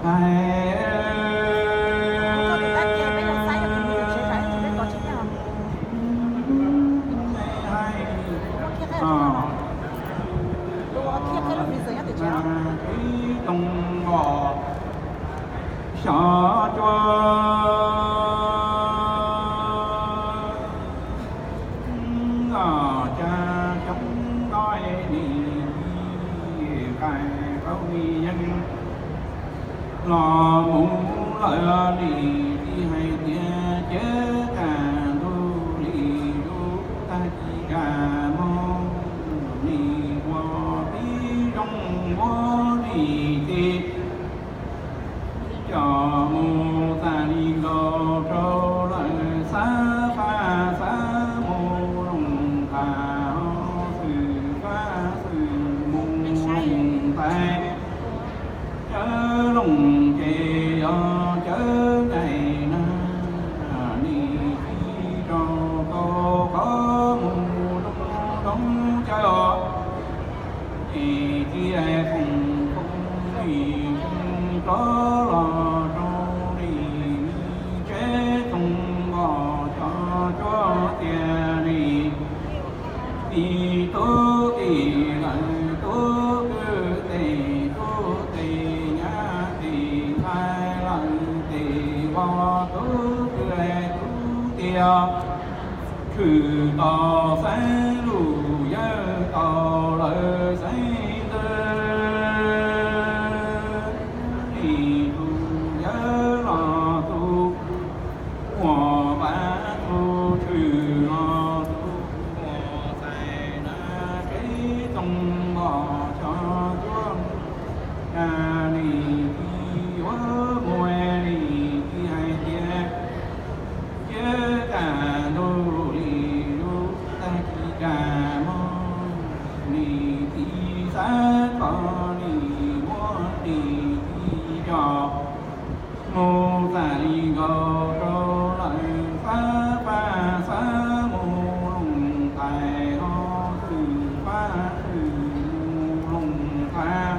Hais, too npos xyov cuab, cas xyoob no nim qais rau nim yeej los mus lawm. Nim tij hais tias cev tas ntuj li lub tag kis kas mog, nim ua tib zoo muab nim tij coj mus tas li nkaus rau lawm. Xav fab xav mus loos tas, xwm fab xwm mus loos tais, cawv loos ces yog cawv nyais na, nim tij rau tau qhov mus roob roob cawv os. Nim tij foom foom nim rov los rau nim tsev too npos xyov cuab tias nim tij tub tij lawm tub kwv tes tub tes nyab tes ntxhais lawm tes vauv tub kwv tub tij tshwm tau xeeb lus yawg tau lawm xeeb ntxwv. Nim tus yawg los tus muam vav tus tshwm los tus muam xais na, tsev too npos xyov cuab, cas nim tij yuav mus nim tij hais tias cev tas ntuj li lub tag kis kas mog, nim tij xav kom nim muab nim tij coj mus tas li nkaus rau lawm. Fab fab xav mus loos tais ho xwm fab xwm mus loos fab,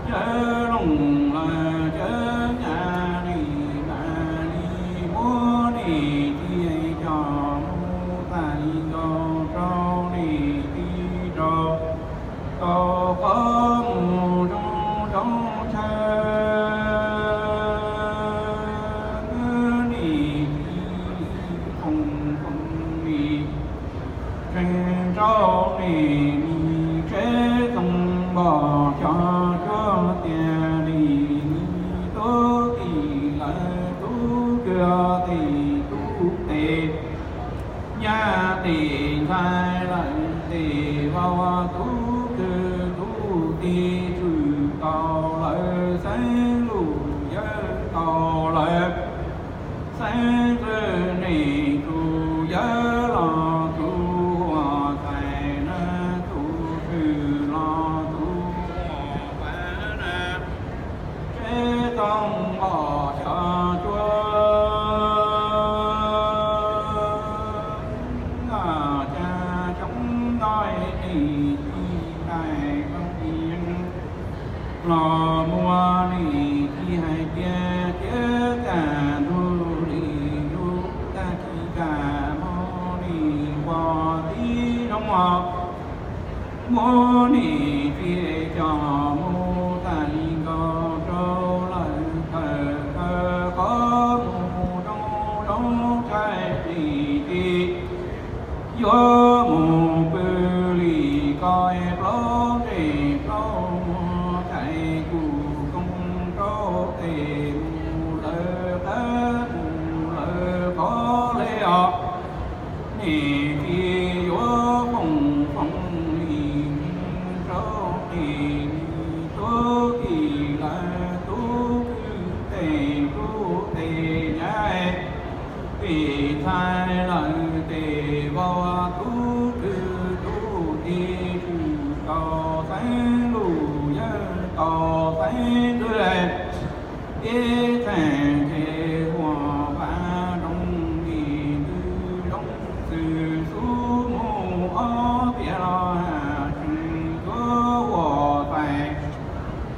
cawv loos lawm cawv nyas nim tas li muab nim tij coj mus tas li nkaus rau nim tij rau tau qhov mus zoo zoo chaw. Nim tij foom foom nim tseem rau nim nim tsev too npos xyov cuab tias nim nim tub tij lawm tub kwv tes tub tes nyab tes ntxhais lawm tes vauv tub kwv tub tij tshwm tau lawm xeeb lus yawg tau lawm xeeb ntxwv. Nim tus yawg los tus muam xais na, tus tshwm los tus muam vav na, tsev too npos xyov cuab, cas xyoob no nim tij tais rau nim yeej los mus nim tij hais tias cev tas ntuj li lub tag kis kas mog, nim ua tib zoo os muab nim tij coj mus tas li nkaus rau lawm. Khaws khaws qhov mus zoo zoo chaw nim tij yuav mus pw li ko es plaub ntsej plaub muag, tais kuj koom rau tes mus lawm qab mus lawm qhov le os. Nim tij yuav foom foom nim rau tes nim tub tij lawm tub kwv tes tub tes nyab tes ntxhais lawm tes vauv tub kwv tub tij tshwm tau xeeb lus yawg tau xeeb ntxwv. Ib txheej ces huam vav nroog nim ntws zoo xwm xub mus ob tiav los tseem tuav huam tais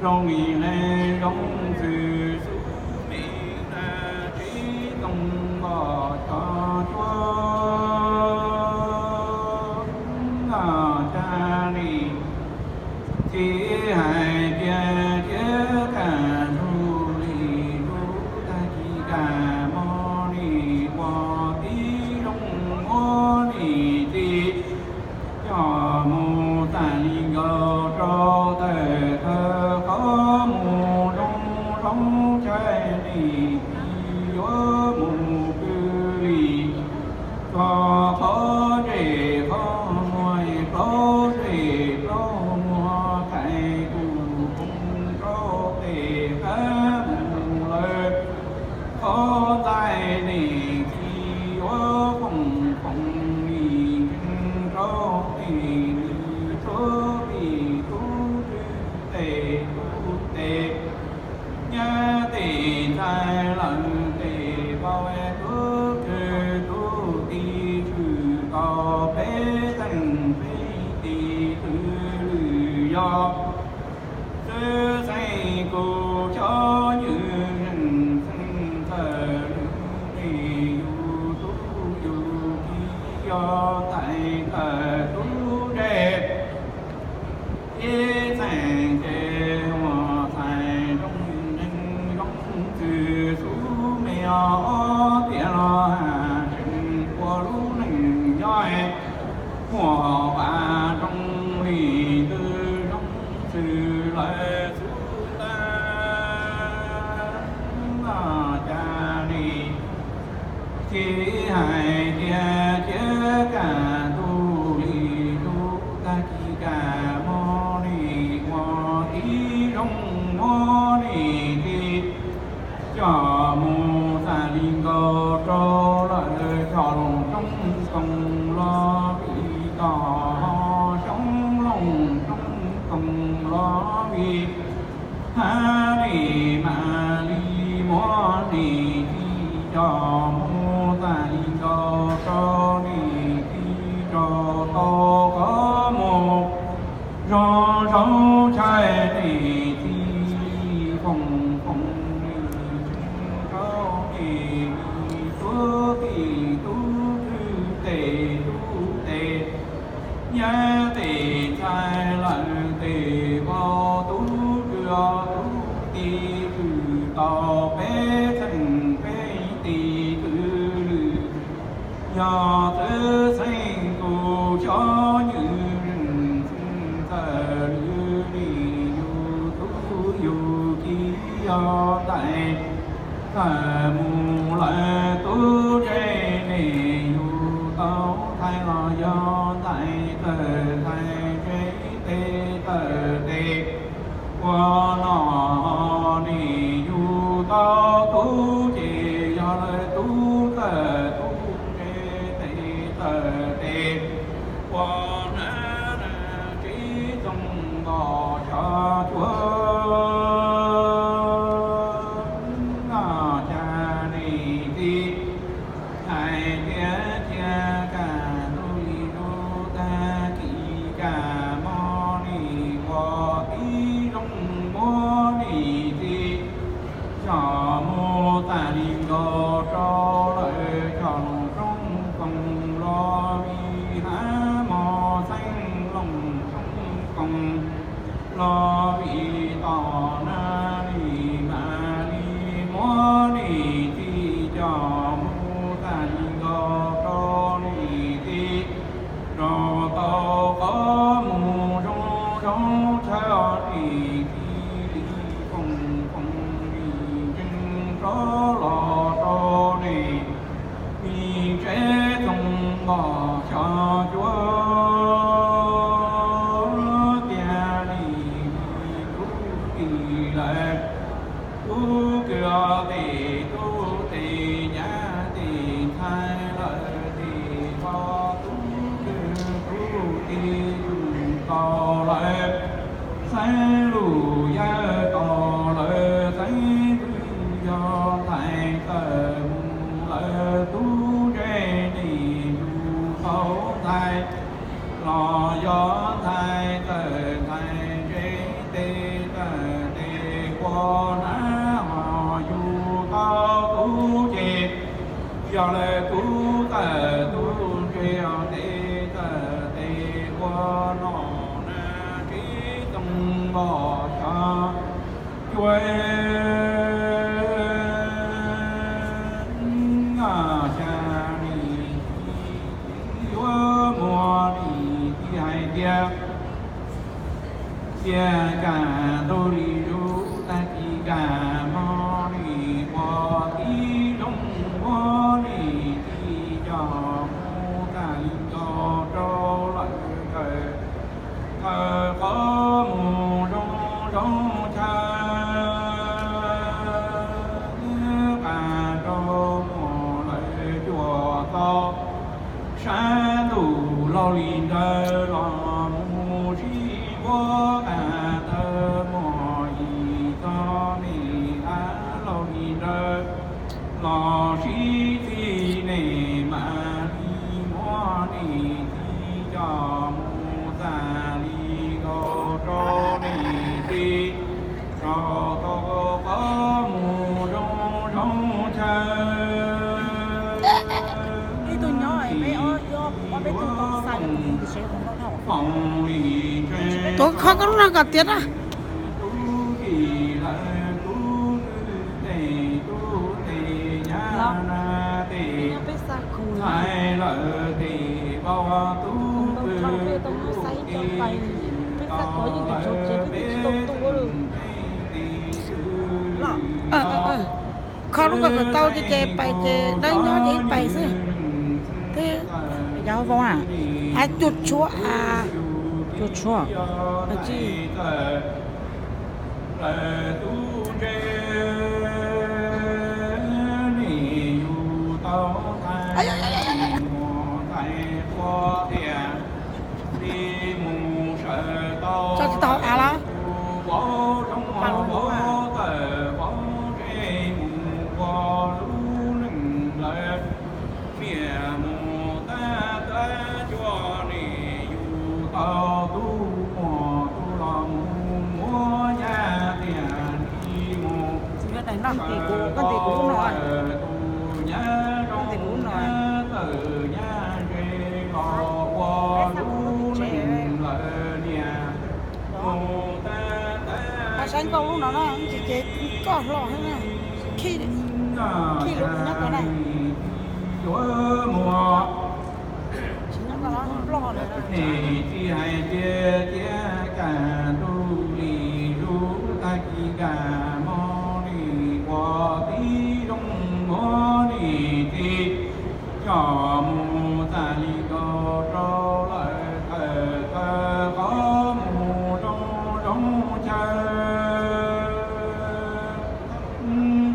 zoo Neeg zoo txwm xub me na, tsis txoos npog xyov cuab noj cag li. Txiv hais tias thiab kaj ntug li lub tag kis kaj mog li, ua tib zoo muab li txiv coj mus tag li nkaus rau tawm thawj qhov mus zoo zoo chaw li, txiv yuav mus pw li txog qhov ntsej qhov muag, plaub ntsej plaub muag, qais kuj poob rau tej qab mus lawm qhov ntxais, nej txiv yuav foom foom li ntseeg rau nej li, tub tij tub twg tej tub tej nyab tej ntxhais lawm tej vauv, tub kwv tub tij tshwm tau peb xeem peb tij twg lwm yog xwb xeeb kuv cov nywj zeej xeeb txawj lwm, nej yug tub yug ki yog tais tawm tub ntsej. Ib txheej ces muaj txhais zoo neeg zoo txwm xub me os, ob tiam los tseem ua lub neej nyob muaj vaj zoo li twg zoo txwm lawm xub tag. Noj cag li txiv hais tias thiab kaj ntug li lub tag kis kaj mog li, ua tib zoo muab li txiv coj mus tag li nkaus rau lawm cog loos roob koos los vij, tog xyoob loos roob koos los vij. Hab li mas li muab li txiv coj mus tag li nkaus rau li txiv rau tau qhov mus zoo zoo chaw li, txiv foom foom li ntseeg rau nej li, tub tij tub twg tej tub tej nyab tej ntxhais lawm tej vauv, tub kwv tub tij tshwm tau peb xeem peb tij twg lwm yog xwb xeeb kuv cov nywj zeej xeeb txawj lwm, nej yug tub yug ki yog tais tawm mus lawm tub ntsej, nej yug tau tais los yog tais tawm tais ntsej, tes tawm tes ua noj, nej yug tau tub ces yog lawv tub tawm tub ntsej, tes tawm tes ua na, tsis txoos npog xyov cuab noj cag li txiv hais tias thiab kaj ntug li lub tag kis kaj mog li, ua tib zoo muab li txiv coj mus tag li nkaus rau lawm cog loos roob koos los vij, hab mos xeeb loos roob koos los vij, tog na li mas li muab li txiv coj mus tag li nkaus rau li txiv rau tau qhov mus zoo zoo chaw li, txiv li foom foom li ntseeg rov los rau nej li tsev txoos npog xyov cuab tiag li, tub tij lawm tub kwv, tej tub tej nyab tej ntxhais lawm tej vauv, tub kwv tub tij tshwm tau lawm xeeb lug yawg, tau lawm xeeb vwj yog tais tawm mus lawm tub ntsej, nej yug tau tais los yog tais tawm tais ntsej, tes tawm tes Nab ho yug tau tub ces, yog lawv tub tawm tub ntse, yog tes tawm tes ua nom na, tib toog npog xyov cuab xya li, yuav muaj li tib hais tias, cia kam ntuj li zus, tag kis kam mob li ua tib zoo, muab li tib co mus tag li nkaus rau lawv kawm, kawm qhov mus zoo zoo chaw, qas rau muag lawv cuam tau sab ntuj laug li ntawd los mus sib puab, qas tawg muag yim txog nej av laug li ntawd los sib txig, nej mam li muab nej txiv coj mus tag li nkaus rau nej txiv, rau tau qhov mus zoo zoo chaw, ib tug nyob peb ob peb tug tau xa, foom li tsev. Tuav kho koj lub no kom tiav na. Peb xa khu, peb tau muab xa ib co pais, peb xa kov yeej tsis tshua txiav, peb twb tsis tau tua li. Kho lub ko kom tau ces, ces pais ces dawb nyob ces ib pais xwb. Twb yog vau na, a, cuag tshuaj, a, cuag tshuaj, a, tsis tau av los. Niam mus tab tab cuag nim yug tau tub muag, tub los mus muab nyab tiag li mus. Koj ntes kuv lub no, koj ntes kuv lub no, koj ntes kuv lub no, tawm nyab ntse los ua lub neej lawm niam. Mus tab tab, saib nkauj lub no na, ces koj hlo xwb na, khij lub nyob ko na. Yuav muag, nej tsis hais tias cia kam ntuj li zus, tag kis kam mob li ua tib zoo, muab nej txiv coj mus tag li nkaus rau lawv kawm, kawm qhov mus zoo zoo chaw,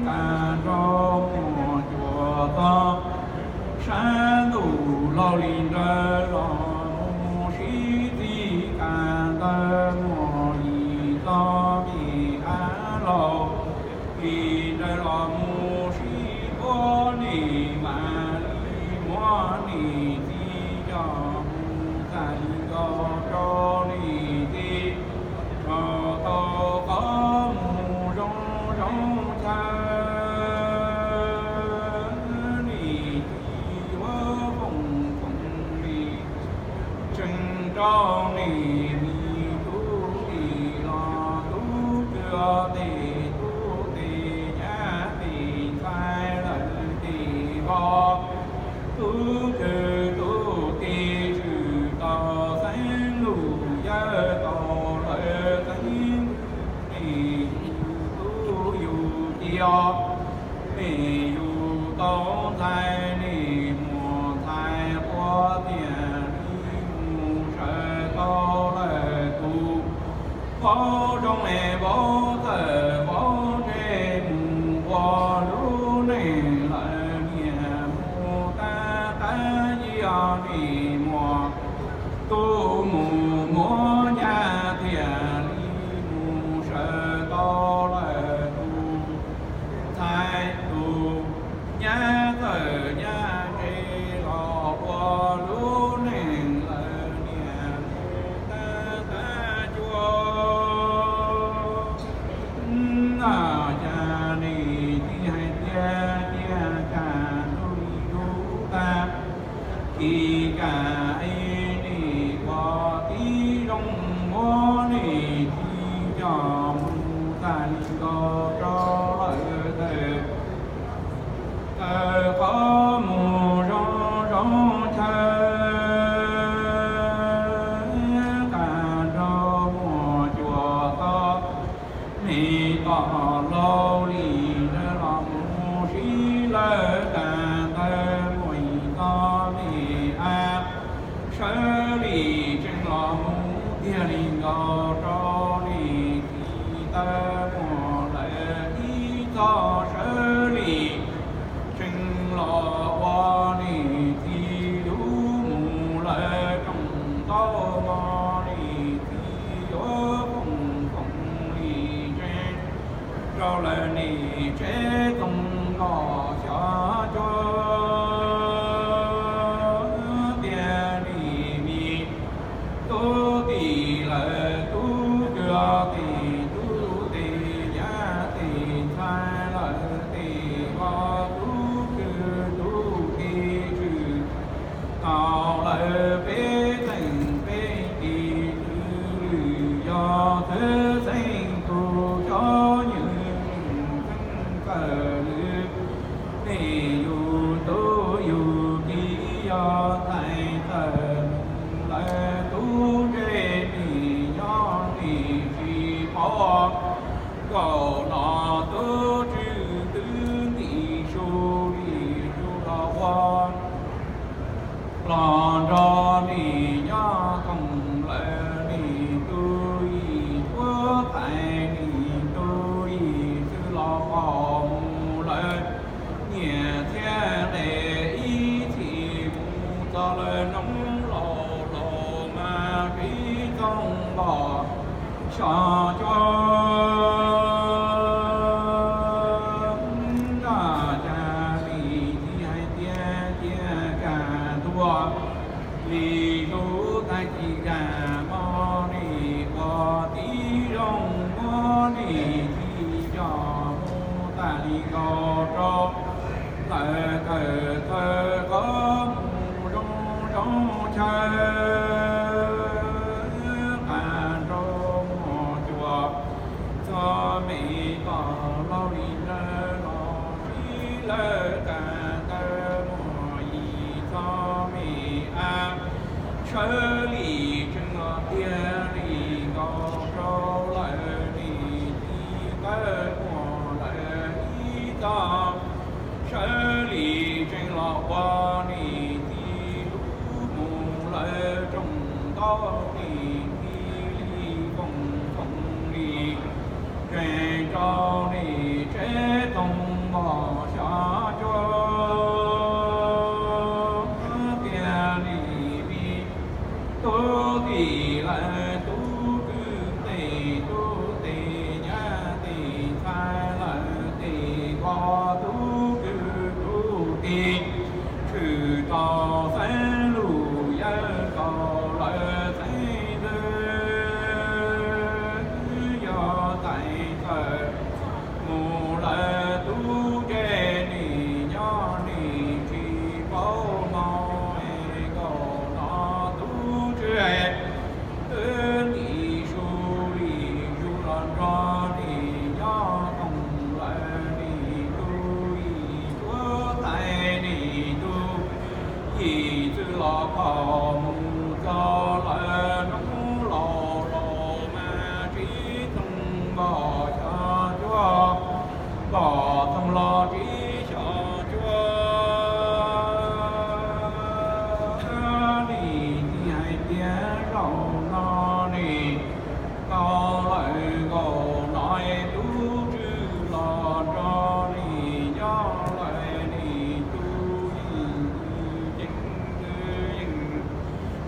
qas rau muag cuag txog sab ntuj laug li ntawd los mus sib txig, qas ntawd muag yim txog pem av laug li ntawd los mus sib puab, nej mam li muab nej txiv coj mus tag li nkaus rau nej txiv, rau tau qhov mus zoo zoo chaw, nej txiv yuav foom foom li tseem rau nej me tub tij los tub kwv, tej tub tej nyab tej ntxhais lawm tej vauv, tub kwv tub tij swm tau xeeb lug, yawm tau lawv xeeb, nej yug tub yug tij os, nej yug tau ntxhais nej muam ntxhais quav tiag li, mus sawv tau lawm tus vauv zoo es vauv txawm vauv ntse, mus ua lub neej lawm niam, mus tab qab yig os nej muam, tub mus muab nyab tiag li, mus sawv tau lawm tus ntxhais tus nyab txawm nyab ntse los ua lub neej lawm niam, mus tab qab cuag Cas nim txiv hais tias cia kam ntuj li ntub tag, kis kam es nim ua tib zoo muab nim txiv coj mus tag li nkaus rau lawv tawm, tawm qhov mus zoo zoo chaw, qas nrog muaj cuam toj, me toj laug li ntawd los mus sib lawv tas ntawd muaj ib txoj me ab, sawv li tsees los mus tiag li nkaus rau nim txiv tawb muag lawm ib txoj, sawv li tsees los ua nim txiv lub mus lawm rooj ntaub no, nim txiv yuav foom foom li tsees rau lawv nim tsev toog nkoj xyov cuab, tias nim me tub tim lawv tub kwv, tim tub tim nyab tim ntxhais lawv tim vauv, tub kwv tub tij tshwm tau lawv peb txheej peb tis, twb lwm yog thawj txheej tus cov nyeem txheej txawm lwm, nej yug tub yug ki yog ntxhais txawm mus lawv tub ntsej nim nyob nim tsis paub, nkaus no tub tswv twb ntim su li ntsuj los ua los nrog nim nyob koom lawm, nim tub yim tuab tais nim tub yim xwb los pom mus lawm, niam thiab nqe ib txhis mus txog lawm hnub laus los mas pib txoog los xyov cuab, nrog cas nim txiv hais tias cia kam ntuj li ntub tag, kis kam mob nim ua tib zoo muab nim txiv coj mus tag li nkaus rau lawv tawm thawj qhov mus zoo zoo chaw, qas nrog muaj cuam txog me toj laug li ntawd los sib lawv tas ntawd muaj ib txoj me ab, sawv li tsees los tiag li nkaus rau lawv nim txiv tawb muag lawm ib txoj, sawv li tsees los ua nim txiv lub mus lawm rooj ntaub, nim txiv li foom foom li tsees rau nim tsev toog nkoj xyov cuab, tias nim me tub tim lawv tub kwv, tim tub tim nyab tim ntxhais lawv tim vauv, tub kwv tub tij tshwm tau xeeb lus yawg nkaus lawv xeeb ntxwv, yog tais txawm mus lawv tub ntsej nim nyob nim tsis paub hmo, nkaus no tub tswv twb ntim su li ntsuj los nrog nim nyob koom lawm, nim tub yim tuab tais nim tub yim xwb los pom mus txog lawm hnub laus los mas tsib txoog nkoj xyov cuab, nkoj txoog los tsib xyov cuab, nim txiv hais tias zaum no nim tau lawm nkaus no, tub tswv los nrog nim nyob lawm, nim tub yeej yeej yeej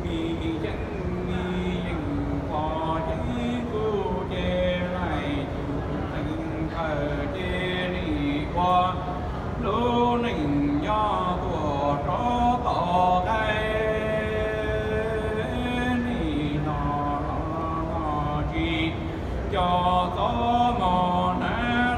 mi yeej mi yeej pom ceeb kuj ces laij tus txeev kawm ces nim ua lub neej nyob tuaj rov tom qab, nim no los no tsis nco txoj hmoo hnav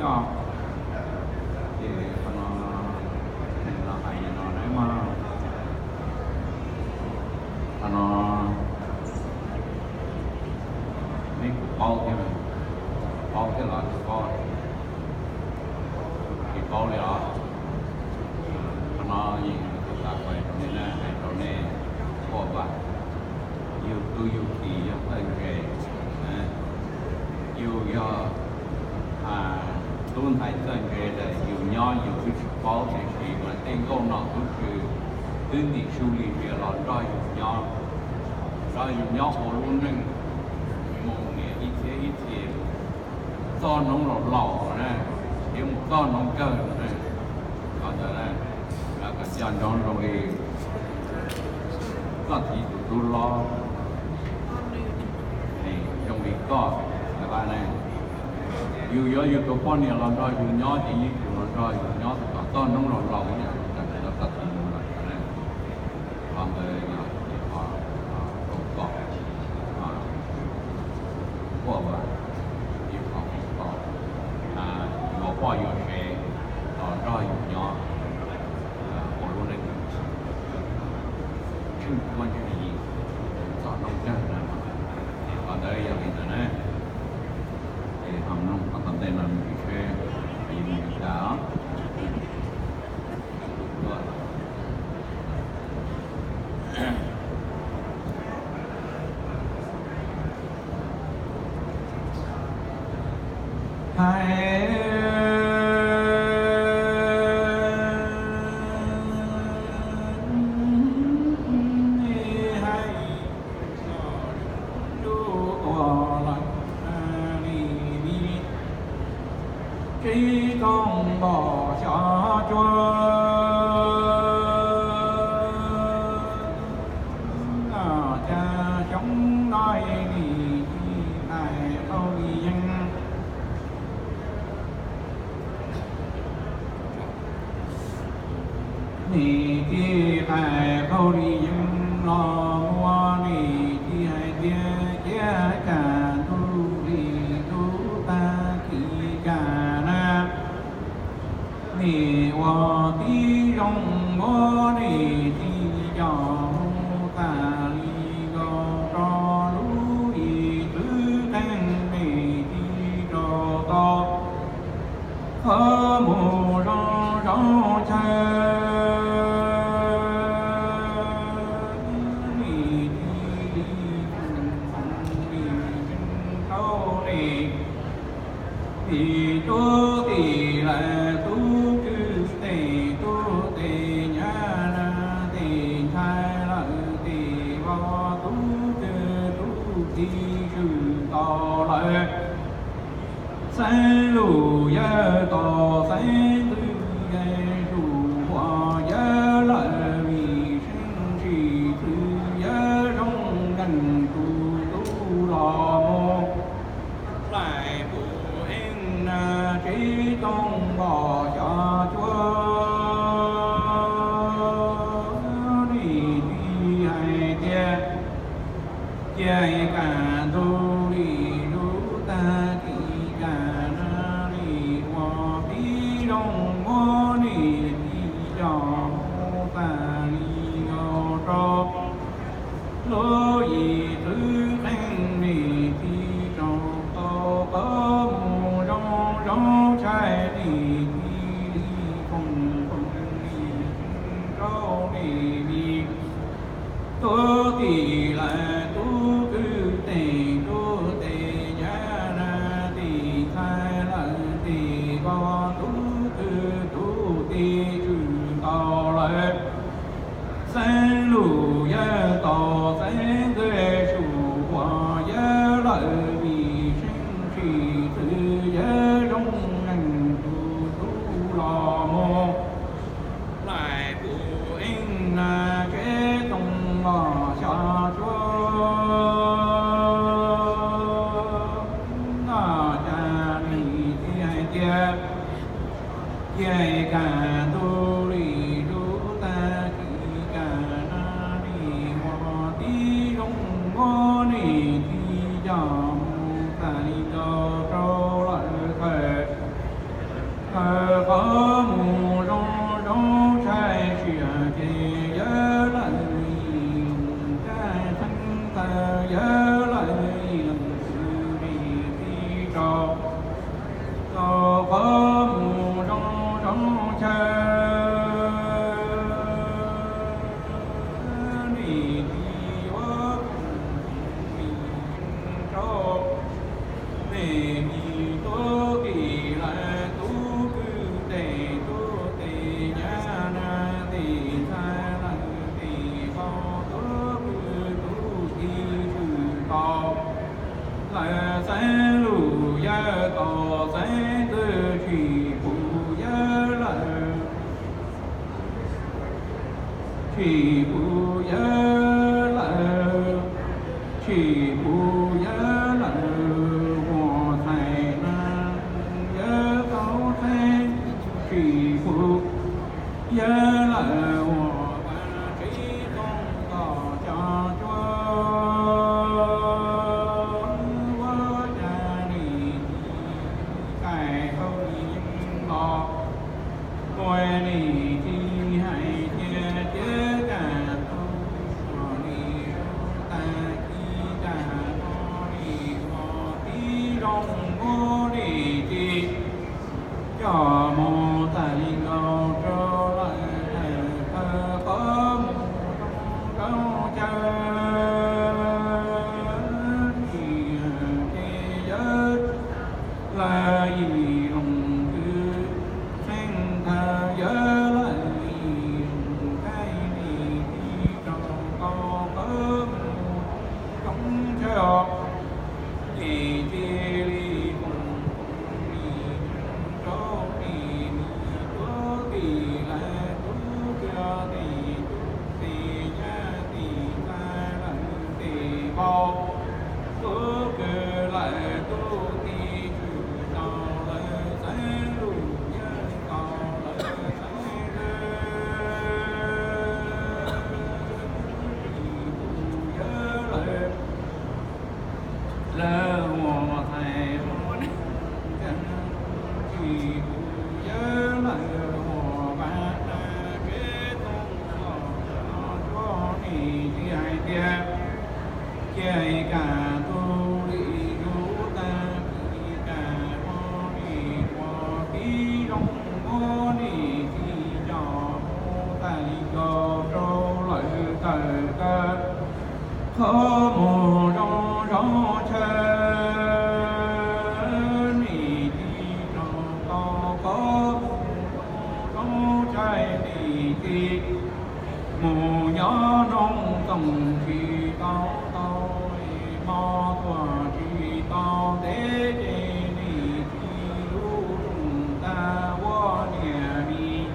Ces qhov no, neeg los hais li no na mas, qhov no neb kuj paub thiab, paub thiab los tsis paub, tsis paub li os. Qhov no yeej tau tas pais rau nej na, hais rau nej, ua vas, yug tub yug ki yog txawj ntse, yug yog tub ntxhais txawj ntse ntawm yus nyob yus twb tsis paub, tiam sis mas tej nkauj nom tub tswv twb ntim su li tias los nrog yus nyob, nrog yus nyob ua lub neej mus niam ib txhiab ib txhis, txoj hnub laus laus na, thiab mus txoj hnub kawg na. Qhov ntawd na, kom coj nroo zoo li koj txiv tus tub hlob, zoo li koj, yus yuav yus tus poj niam los nrog yus nyob ces yeej tsuas los nrog yus nyob kom txoj hnub laus laus, yog tsis los koj txiv mus lawm na. Qhov ntawd yog ib qho rau kom ua vas, ib qho kom yuav poj yuav sev los nrog yus nyob ua lub neej, tsheej muaj ntseeg txom nyem kawg na. Qhov ntawd yog li ntawd na, ces ho mloog qhov tom ntej no me ntsis seb yuav mus li cas os. Hais, hais, lub tuam lawm li, tsib koog npom xyov cuaj, cas xyoob no nim tsis hais qauj li yeeb. Nim tsis hais qauj li yeeb los muaj, nim tsis hais tias cia cas ntuj li lub tag kis cas na. Nim ua tib zoo muab nim tsis coj mus tas li nkaus rau lub ib txwv qeej, nim tsis rau tau qhov mus zoo zoo chaw. Nim tsis li li mus li rau nim, vim tub tim lawm tub kwv, tes tub tes nyab lawm tes ntxhais lawm tes vauv, tub kwv tub tij swm tau lawm. Xeeb lus yawg tau xeeb ntxwv, yawg lus huam yawg lawm vim seeb tsis txwv, yawg zoo nkees tus tub los mus. Laim pum eej na tsib koog npom xyov cuaj, nim tsis hais tias cia li cas ntuj li lub tag kis cas na, nim ua tib zoo muab nim tsis coj mus tas li nkaus rau lub ib txwv qeej, nim tsis rau tau qhov mus zoo zoo chaw, nim tsis li foom foom li rau nim li. Tub tim lawm tub kwv, tes tub tes nyab lawm tes ntxhais lawm tes vauv, tub kwv tub tij swm tau lawm. Xeeb lus yawg tau xeeb ntxwv, lus huam yawg lawm vim seeb tsis txwv, yawg zoo nkees tus tub los mus. Laim pum eej na tsib koog npom xyov cuaj, cas nim tsis hais tias cia li cas ntuj li lub tag kis cas na, nim ua tib zoo muab nim tsis coj mus tas li nkaus rau lawv khaws. Tes mi tub tis lawv tub kwv tes tub tes nyab na tes ntxhais lawv tes pog tub kwv tub tis tshwm tau lawv xeeb lus yawg tau xeeb twg tsis pum yawg lawm. Tsis pum yawg lawm, tsis pum yawg lawm, ua txhais na yawg tau txhais, tsis pum yawg lawm, ua vaj tsev tooj tom cov cuab, ua cas nim txais hauj li yeej los. Ua nim tsis hais tias cia kam tus nim tag kis kam mus nim ua tib zoo muab nim tsis coj mus tas li nkaus rau lawm thawm thawj qhov mus rau caw tsis ces yawg lawv yim loos kwv xeeb ntawd yawg lawv yim loos khaib nim tsis rau tau qhov mus rau caw nim tsis li koom nim rau nim nim tub tis lawv tub kwv tes tub tes nyab tes ntxhais lawv tes pog tub kwv lawm tub tis tshwm tau lawv xeeb lus yawg tau lawv xeeb lawv, yawg lawv, lawv ua txhais tsis pum yawg lawm ua vaj tsev tooj tom cov cuab nim tsis hais tias cia kam tus lim zus tag kis kam mus nim ua tib zoo muab nim tsis coj mus tas li nkaus rau lawm thawm thawj qhov mus zoo zoo chaw nim tsis rau tau qhov mus zoo zoo chaw nim tsis mus nyob nroog toom tsis tau tau mob tuag tsis tau ntev ces nim tsis lub rooj tag ua niam mis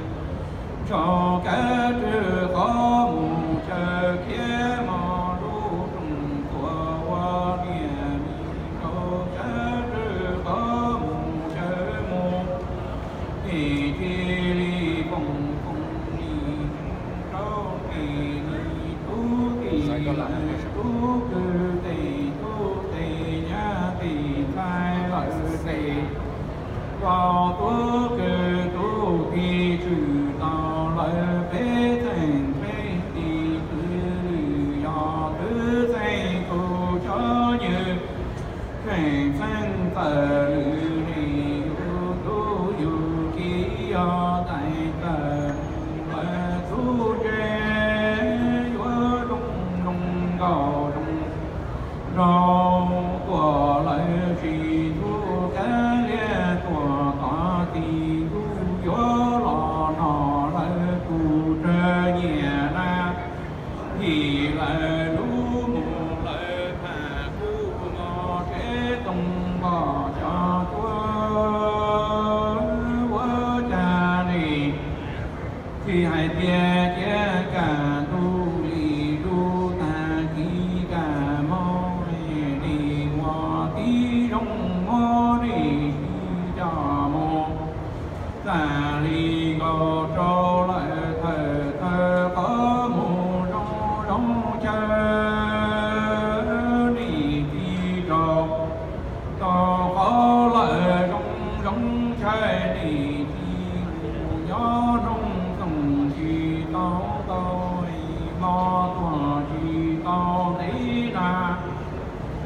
rau kab rwg qhov mus chaw khiav mos lub rooj tuag ua niam mis rau kab rwg qhov mus chaw mus nim tsis li koom koom nim rau nim nim tub tis lawv tub kwv tes tub tes nyab tes ntxhais lawv tes pog tub kwv tub tis tshwm tau lawv peb txheej peb tis twv lwm yog twv txheej tus cov nywj tseem txheej txawm lwm nim yus tub yus ki yog tais txawm lawv tub ntse yuav zoo zoo nkaus zoo nraug tuaj lawv tsis tub kab liab tuaj tod tis tub yuav los no lawv tus tsawg nyiam na. Him lawv lub mus lawv tham kuj mos tsev tooj npog cov cuab ua cas nim tsis hais tias cia kam ntuj lim zus tag kis kam mus nim ua tib zoo muab nim tsis coj mus tas li nkaus rau lawm thawm thawj qhov mus zoo zoo chaw nim tsis rau tau qhov lawm zoo zoo chaw nim tsis mus nyob nroog toom tsis tau tau mob tuag tsis tau ntev na.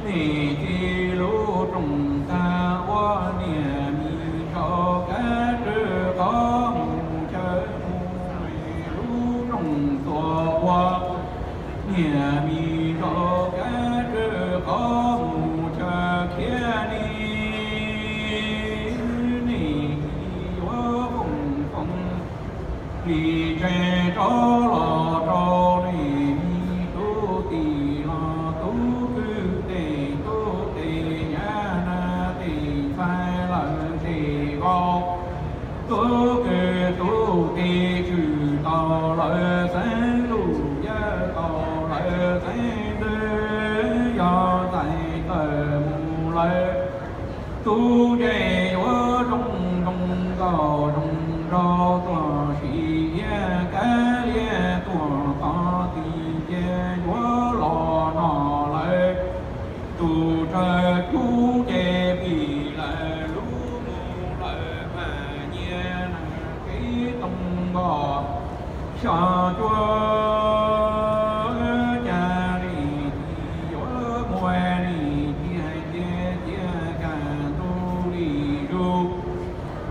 Nim tsis lub rooj tag ua niam mis rau kab rwg qhov mus chaw mus lub rooj tuag ua niam mis rau kab rwg qhov mus chaw khiav nim Lis tseem rov los rau nej me tub tij los tub kwv tej tub tej nyab na tej ntxhais lawm tej vauv, tub kwv tub tij tshwm tau lawv xeeb lus yawm tau lawv xeeb ntxwv, yog tais tawm mus lawm tub ntsej yuav zoo zoo nkauj zoo nraug tuaj sim iab kab liab tuaj tod tis cia yuav los no lawm. Tus tsawg cub nce plig lawm lub mus lawm mas nyias na kev toog npog xyos cuab, cas li tis yuav muaj li tis hais tias cia kaj ntug li zus,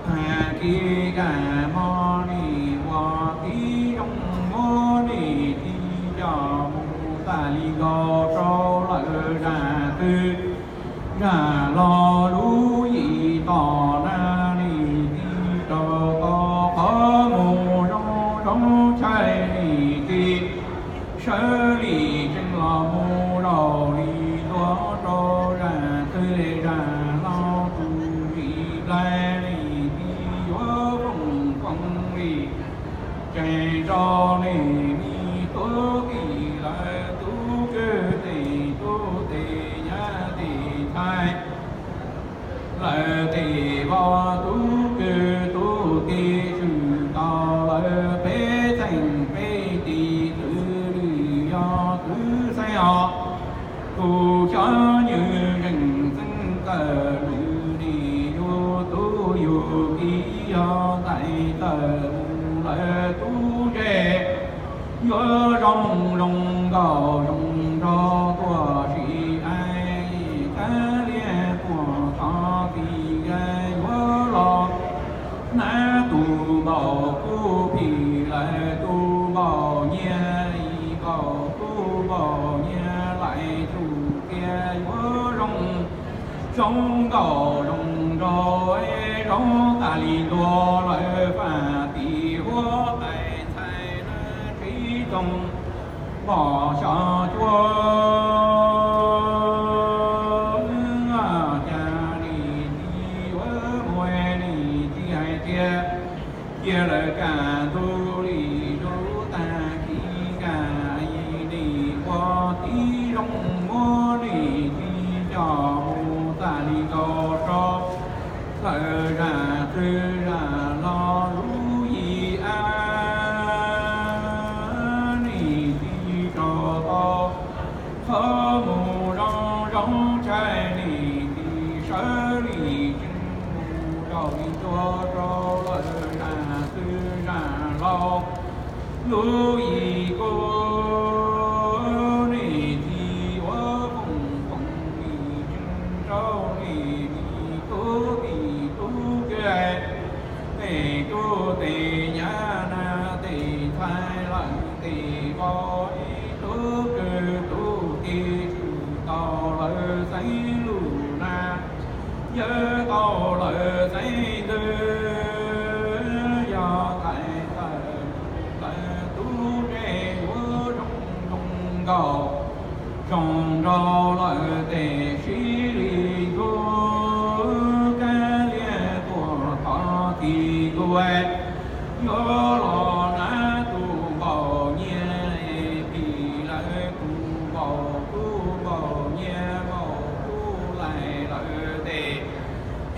hais kiv kaj hmo li ua tiv zoo muab li tis coj mus tag li nkaus rau lawm zaj twg zaj los lub yim tos na li tis rau tau qhov mus zoo zoo chaw li tis sawv li tseem los mus zaum li ntua rau zaj twg zaj los tus vim nplai li tis yuav foom foom li tseem rau nej me tub tij lawm tub kwv tej tub tej nyab tej ntxhais lawm tej vauv, tub kwv tub tij tshwm tau lawm peb txheej peb tis twb lwm yog twb xeeb os. Kuv xyov nws zeem xeeb tawm lwm li yus tub yus kiv yog tais tawm mus lawm tub ntsej yuav zoo zoo nkauj zoo nraug tuaj sim ais kab liab tuaj tod tis yuav los na tus npaum kub plig lawm tus npaum nyias li npaum tus npaum nyias laim tshum tias yuav zoo zoo nkauj zoo nraug zoo tas li ntua lawm faj tim huab tais ntxhais na tsis toog npog xyos cuab, cas li tis yuav muaj li tis hais tias cia lawm kaj ntug li zus tag kis kaj li ua tiv zoo muab li tis coj mus tag li nkaus rau lawm zaj twg zaj los lub yim a li tis rau tau qhov mus zoo zoo chaw li tis sawv li tseem mus zaum li ntua rau lawm zaj twg zaj los lub yim kub li tis yuav foom foom li tseem rau li tis tub tis tub kwv tej tub tej nyab na tej ntxhais lawm tej vauv, tub kwv tub tij tshwm tau lawv xeeb lus na yawm tau lawv xeeb ntxwv, yog tais tawm mus lawm tub ntsej yuav zoo zoo nkauj zoo nraug lawm tej sib li ntxhub kab liab tuaj tod tis ntua yuav los na tus npaum nyias plig lawm tus npaum kub npaum nyias npaum kub laim lawm tej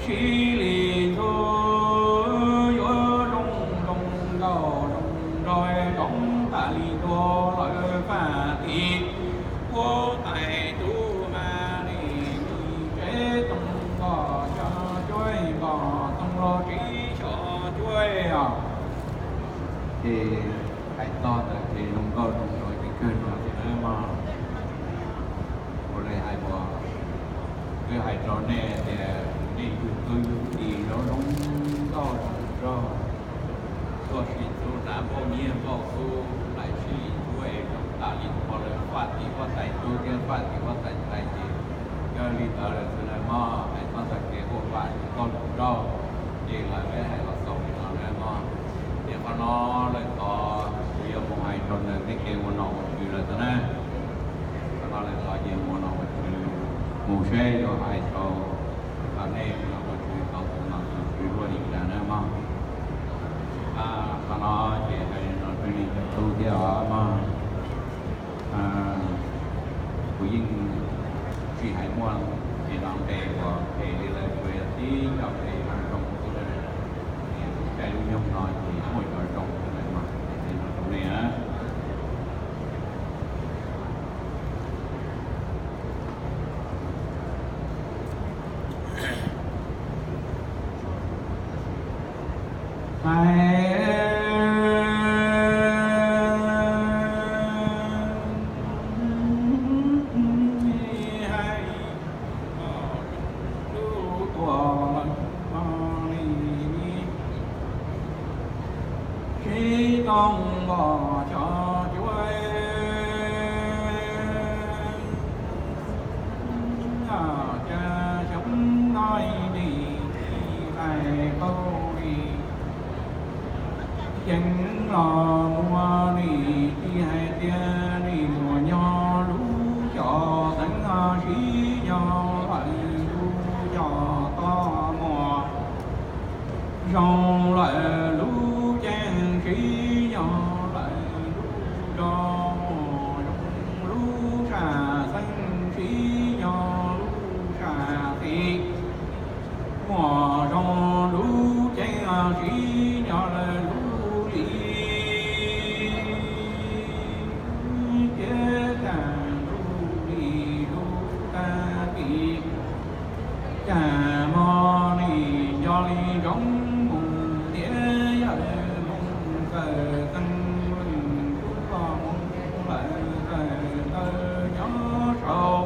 sib li ntxhub yuav zoo zoo nkauj zoo nraug zoo tas li ntua lawm faj tim huab tais tub mas li tis tsev toog npog xyos cuab npog toog los tsis xyos cuab os. Ces hais txog ntawm ces zoo nkauj zoo nraug ces kawg no ces na mog. Ua li hais uas twb hais rau nej tias nej yug tub yug ki zoo zoo nkauj zoo nraug tuaj sib ntxub hnav npauj nyiaj npauj kub laim sib li ntxhub es zoo tas li qhov lawm faj tim huab tais tub thiab faj tim huab tais ntxhais ces kawg li ntawd lawm xwb na mog. Hais txog ntawm kev ua vaj zoo nkauj zoo nraug ces lawv hais los xaus li no na mog. Ces Qhov no lawm tod kuv yuav mus hais rau ntawm tej kev ua nom ua tswv lawm tod na. Qhov no lawm tod ces mus ua nom ua tswv, mus seb yuav hais rau nej ua nom ua tswv tau tus nom tus tswv luaj li cas na mog. Qhov no ces hais no rau nej cov tub thiab os mog. Kuv yeej tsis hais muaj cov no nqe uas phem li lawm, tsuas yog tib co nqe zoo xwb. Lub caij lub nyoog no ces muaj cov zoo xwb mas hais no rau nej na. Hais, hais, lub tuam lawm li, sib tooj npog cov cuab, cas xyov noj ib nim tsis hais qau li. Yeej los muaj nim tsis hais tias nim muaj nyob lub cov teev sib nyob lawm lub cov toj muag. Zoo lawm lub ceeb sib nyob lawm lub cov muag, zoo lub sam xeeb sib nyob lub sam xis. Muaj zoo lub ceeb sib nyob lawm lub li, thiab cas lub li lub tag kis. Cas hmo nim nco li ntsoov mus tias yawm Hmoob txawm teeb leej tub los Hmoob lawm txawm ntawd nyob saud.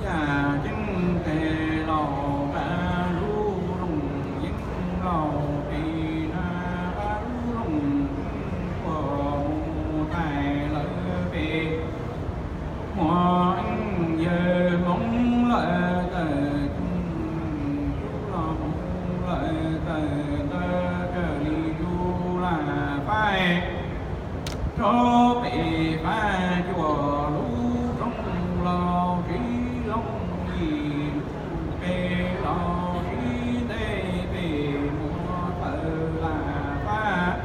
Yam ceeb tes laus nqa lub loog yeeb laus pes na, nqa lub loog tuaj mus tais lawv pem. Muaj yawg Hmoob lawm txawm tub los Hmoob lawm txawm ntawd raws li yus lam faib. Rau pem faib cuaj lub rooj los tsib loog yim lub qe los sib ntej pem muaj tawm lam faib.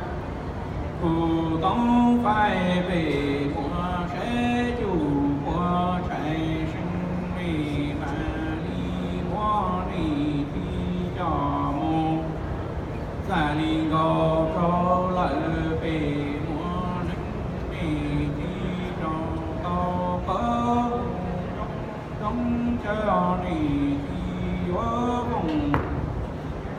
Kuv toob faib pem muaj seb cuj puas tshais seeb li, mam li muab nim tib co mus. Txawm li nkaus rau lawm pem muaj neeb nim tib co tau qab. Coob cawv nim tsis yuav foom,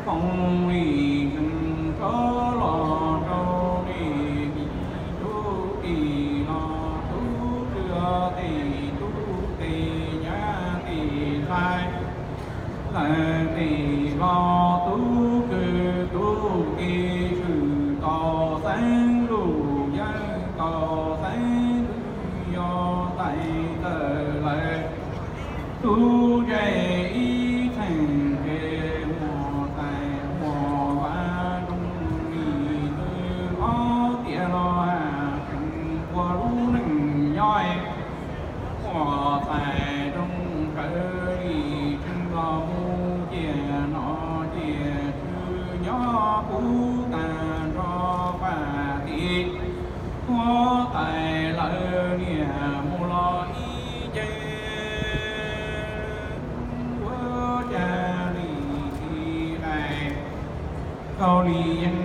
foom lim tseem tso los rau nim tib tub tis los tub kwv tes tub tes nyab tes ntxhais. Lawv pem los tub kwv tub tis tshwm tau xeeb lus yeej tau xeeb twb yog tais tawm lawm. Tub ntsej ib txheej ntsej muag tais muag vaj nroog li twb ob tiam los tseem ua lub neej nyob. Muaj tais nroog sawv li tseem los mus ciaj nom ciaj tswv nyob puv tag nrho faj tim. Muab tais lawv niam mus los ib ce, ua cas li tsis hais. Tau li yeeb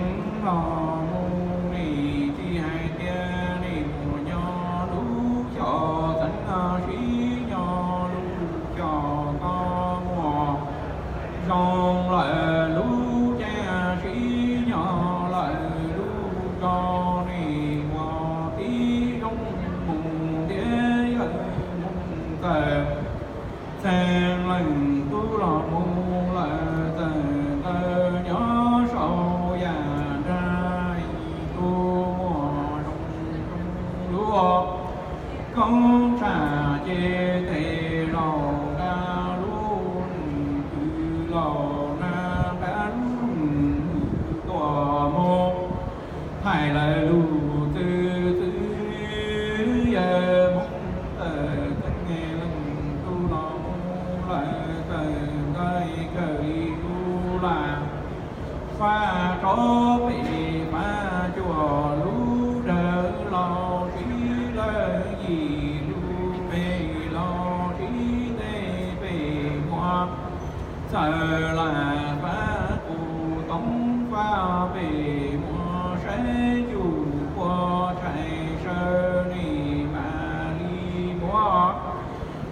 los mus li tsis hais tias li mus nyob lub xyoo xeeb sib nyob lub xyoo tau muaj. Zoo lawm lub ceeb sib nyob lawm lub rau nim ua tib zoo mus thiab yawm mus tawm. Txheej leej tub los mus lawm txawm ntawd nyob saud yam nrag ib tug muaj zoo zoo lub koob tshaj ces tes laus nqa lub kwv laus na nqa Faj rau pem faj cuaj lub dawb los sib lawv yim lub pem los sib ntej pem muag. Txawm lam faj kuv toob faj pem muag saib cuj pua tshais saw nim mam li muab.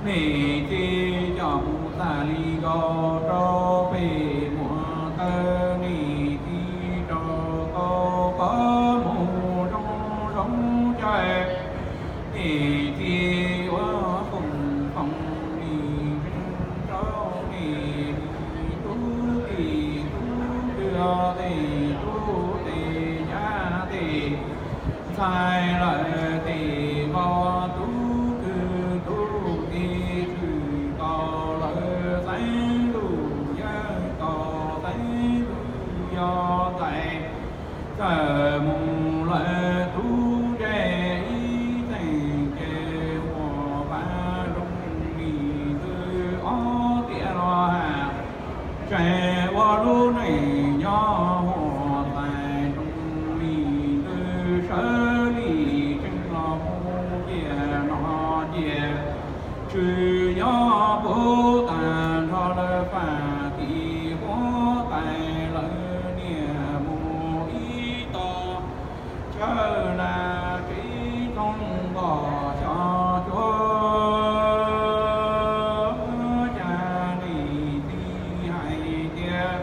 Nim txiv coj mus tag li nkaus rau pem muag taw, nim txiv rau tau qhov mus zoo zoo caw. Nim txiv yuav foom foom nim tseeb rau nim tub tim tub twg, tes tub tes nyab tes ntxhais lawm tes npog, tub twg tub tes tshwm tau lawm, xeeb lug yawg tau xeeb lug yog ntxhais. Txawm mus lawm tub ntseg ib txheej ces muaj pab zoo li ntws ob tiam los has, tseem ua lub neej nyob huam tais zoo li ntws sawv li tseeb los mus ciaj no ciaj tswv nyob puv tas nrho lawm faj tim huab tais lawm niam mus ib tog chaw na tib thooj npog xyov cuab cas nim txiv hais tias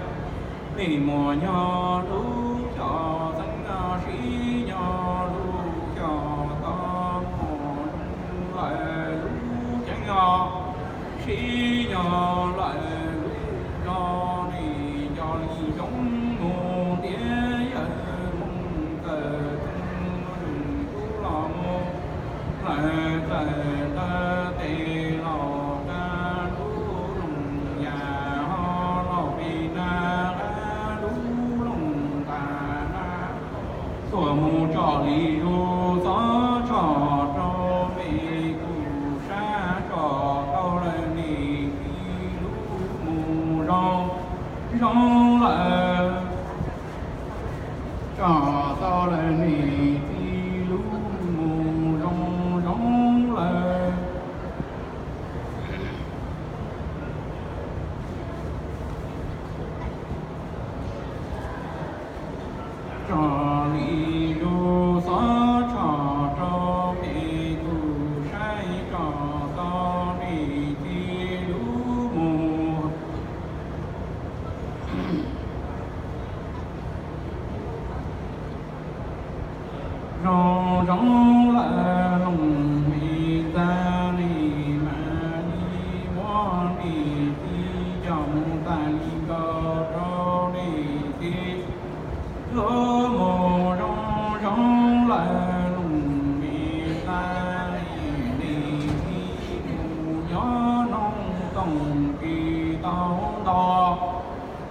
nim muaj nyob lub xyov xeeb sib nyob lub xyov tod muaj lawm lub ceeb os. Sib nyob lawm lub zos nim nco li zoo mus tias yawg mus txawm txeeb kub los mus lawm txawm ntawd tes los qab lub loog yam ho los pem na qab lub loog tas na. Tuaj mus tsom li zus xov tshom rau pem kuv sab tsom tau lawm nim txiv lub mus zoo zoo lawm. Tsom tau lawm nim txiv lub mus zoo zoo lawm. Tsom li zus xov tshom rau pem kuv saib tsom tau nim txiv lub mus zoo zoo lawm. Looj mem ntxa nim mam li muab nim txiv coj mus tas li nkaus rau nim txiv lub mus zoo zoo lawm. Looj mem ntxa nim txiv mus nyob noog toog kis tau ntau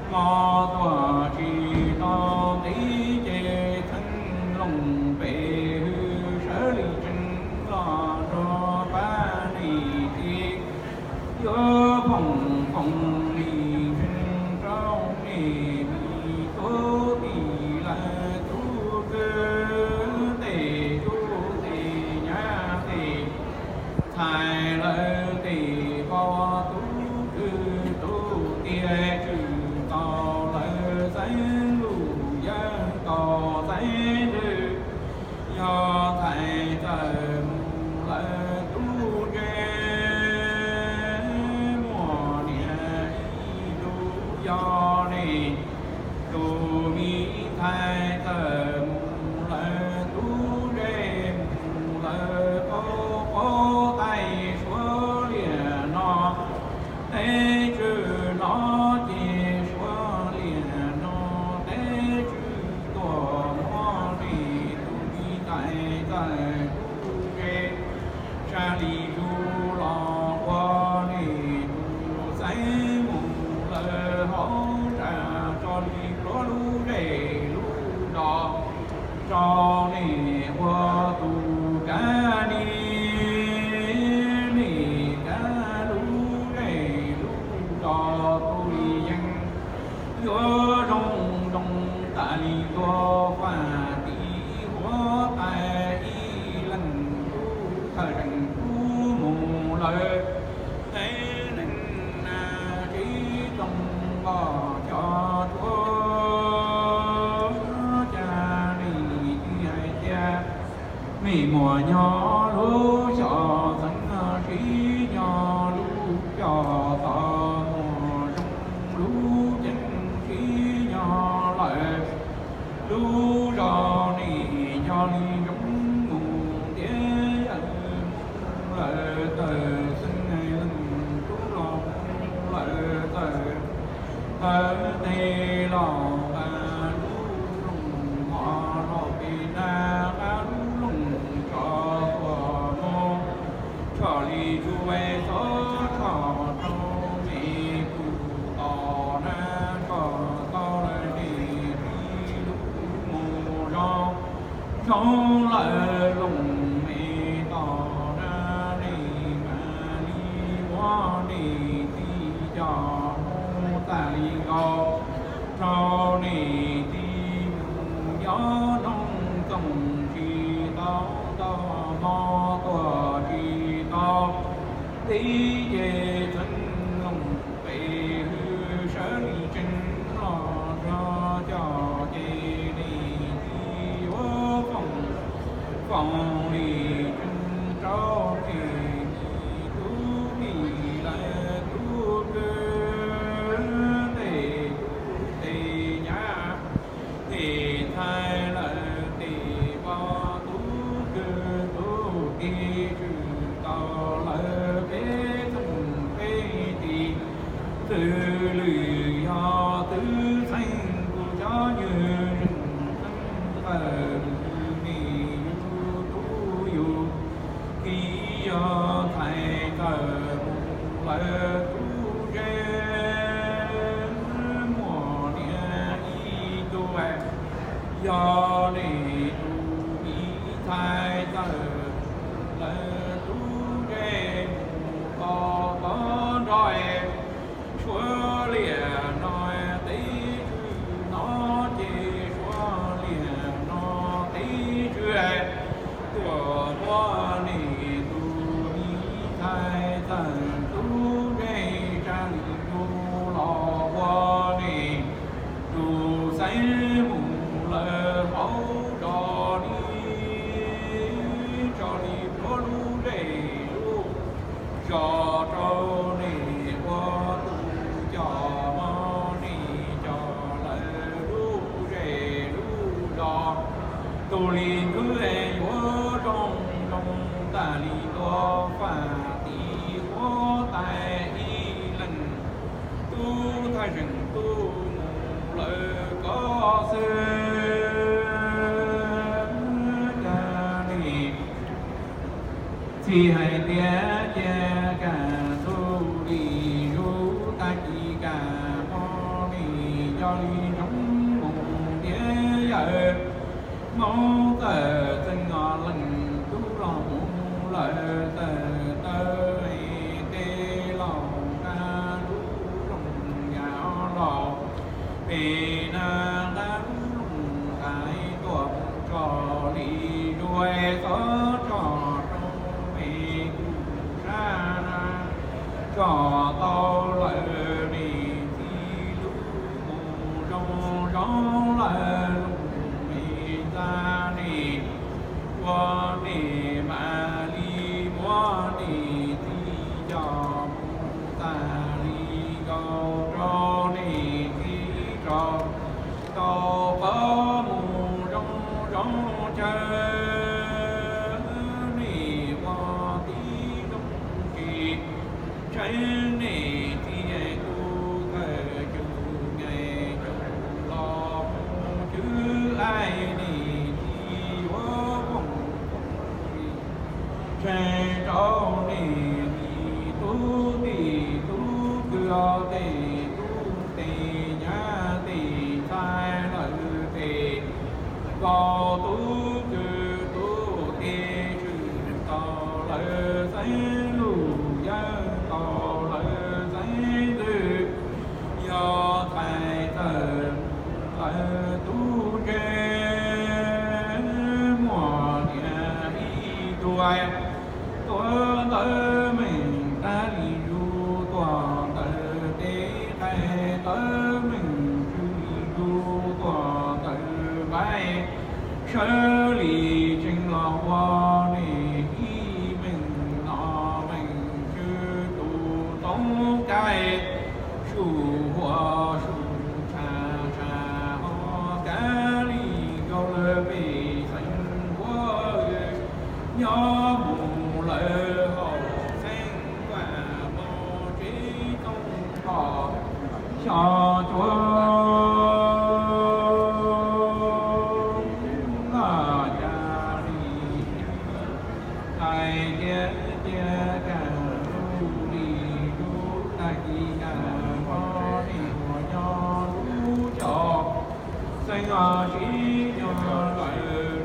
hmo tuaj tsis tau ntev ces txheeb looj pem hwm sawv li tseeb los rau pab nim txiv yuav foom foom nim tseeb rau nim tub tim lawv tub twg tes tub tes nyab tes ntxhais lawv tes pog tub twg tub tiag tshwm tau lawm xeeb lug yawg tau xeeb twg yog ntxhais txawm mus lawm tub ntseg muaj niam ib tug yog nim tus me ntxhais txawm mus lawm tub ntseg mus lawm qaub qaub tais suav liam no teb tswm no ces suav liam no teb tswm tuaj muab nim tus me ntxhais txawm tub ntseg sab li zus los ua nim tus xeeb mus lawm hauv nram tso li pluav lub zej lub yuav zoo zoo tas li ntuag faj tim huab tais ib leeg tub thawj zeem tub mus lawm. Tej neeg na tsis zoo npoj cov tshuab, cas nej thiaj hais tias nej muaj nyob lub xyov xeev, tsis nyob lub coj tod, muaj zoo lub ceeb tsis nyob lawm. Lub zos nej nco li zoo mus tiav yawm lawm, tawm xeeb leej tub los lawm, tawm ntawd tes los nqa lub loog mov rau pem na, nqa lub loog tsov tuaj mus, tshoj li tsuas xov tshoj rau me kuv tos na, tshoj tau lawm nej tib lub mus zoo, zoo lawm loog me tos na, nej mam li muab nej txiv coj mus txaj li nkaus, rau nej txiv mus nyob nroog txooj tsis tau, nto hmo tuaj tsis tau, tib ce txheeb loog pem hwj sawv li tseeb los rog coj ces nej txiv yuav foom, foom li tseeb rau nej tub tij lawv tub kwv, tej tub tej nyab, tej ntxhais lawv tej pog, tub kwv tub tij, tswv tau lawm peb txheej peb tij, twb lwm yog twb txheej kuv cov nywj zeej txheej tawm lwm, nej yug tub yug kiv, yog ntxhais tawm mus lawm tub ze, muaj niam ib tug, yog nej tus me ntxhais tawm lawm tub ze, mus tau tod nrog suav liam no teb tswv no, ces suav liam no teb tswv tuaj muab nej tus me ntxhais tawm tub ze tsa lwm yug los ua nej tus xeeb mus lawm hauv zos li, tso li puav lub zej lub zos rau nej ua tus coj, nej coj lawm lub zej lub zos, tus li ntxwv yuav zoo zoo tas li ntuag faj tim huab tais ib leeg tub thawj zeem tub mus lawm ko xwb. Cas nej txiv hais tias cia kaj ntug li zuj, tag kis kaj hmo nej nco li zoo mus tiav yawm, Hmoob txawj txeeg leej tub los mus lawm, tawm taw tej laus nqa lub loog yam laus, pem na nqa lub loog tais tuaj mus tso li zuj, xov tso rau me kuv sab na, tso tau lawm nej txiv lub mus zoo zoo lawm loog me ntxhais nej, ua nej mam li muab nej txiv coj mus txaj li nkaus rau nej txiv tso tau qhov mus zoo zoo chaw, nej ua tib zoo tsis tseeb, nej txiv tub thawj cwj nqe coj los mus cwj, aib nej txiv yuav foom foom tseeb rau nej tub tij tub kwv, tej tub tej nyab tej ntxhais lawm tej pog, tub kwv tub tij, tswv tau lawm xeeb lus yawm tau lawm Lawv tub ntsej muag niam ib tug, tuav ntawv meem tag li zus tuaj ntawm teb, qaij ntawv meem tsw li zus tuaj ntawm nqaij, sawv li tsees los ua nej ib meem no meem tsw tus toob kaij, sum huam sum tshaj tshaj ho kav li nkaus lawv pej xeem nquab, nyob mus lawv haus xeeb vaj mus tsev tooj koj xyov cuav noj cas li. Hais tias tias kaj lub li lub tag kis kaj npog li uas nyob lub xyos xeeb, sib nyob lawm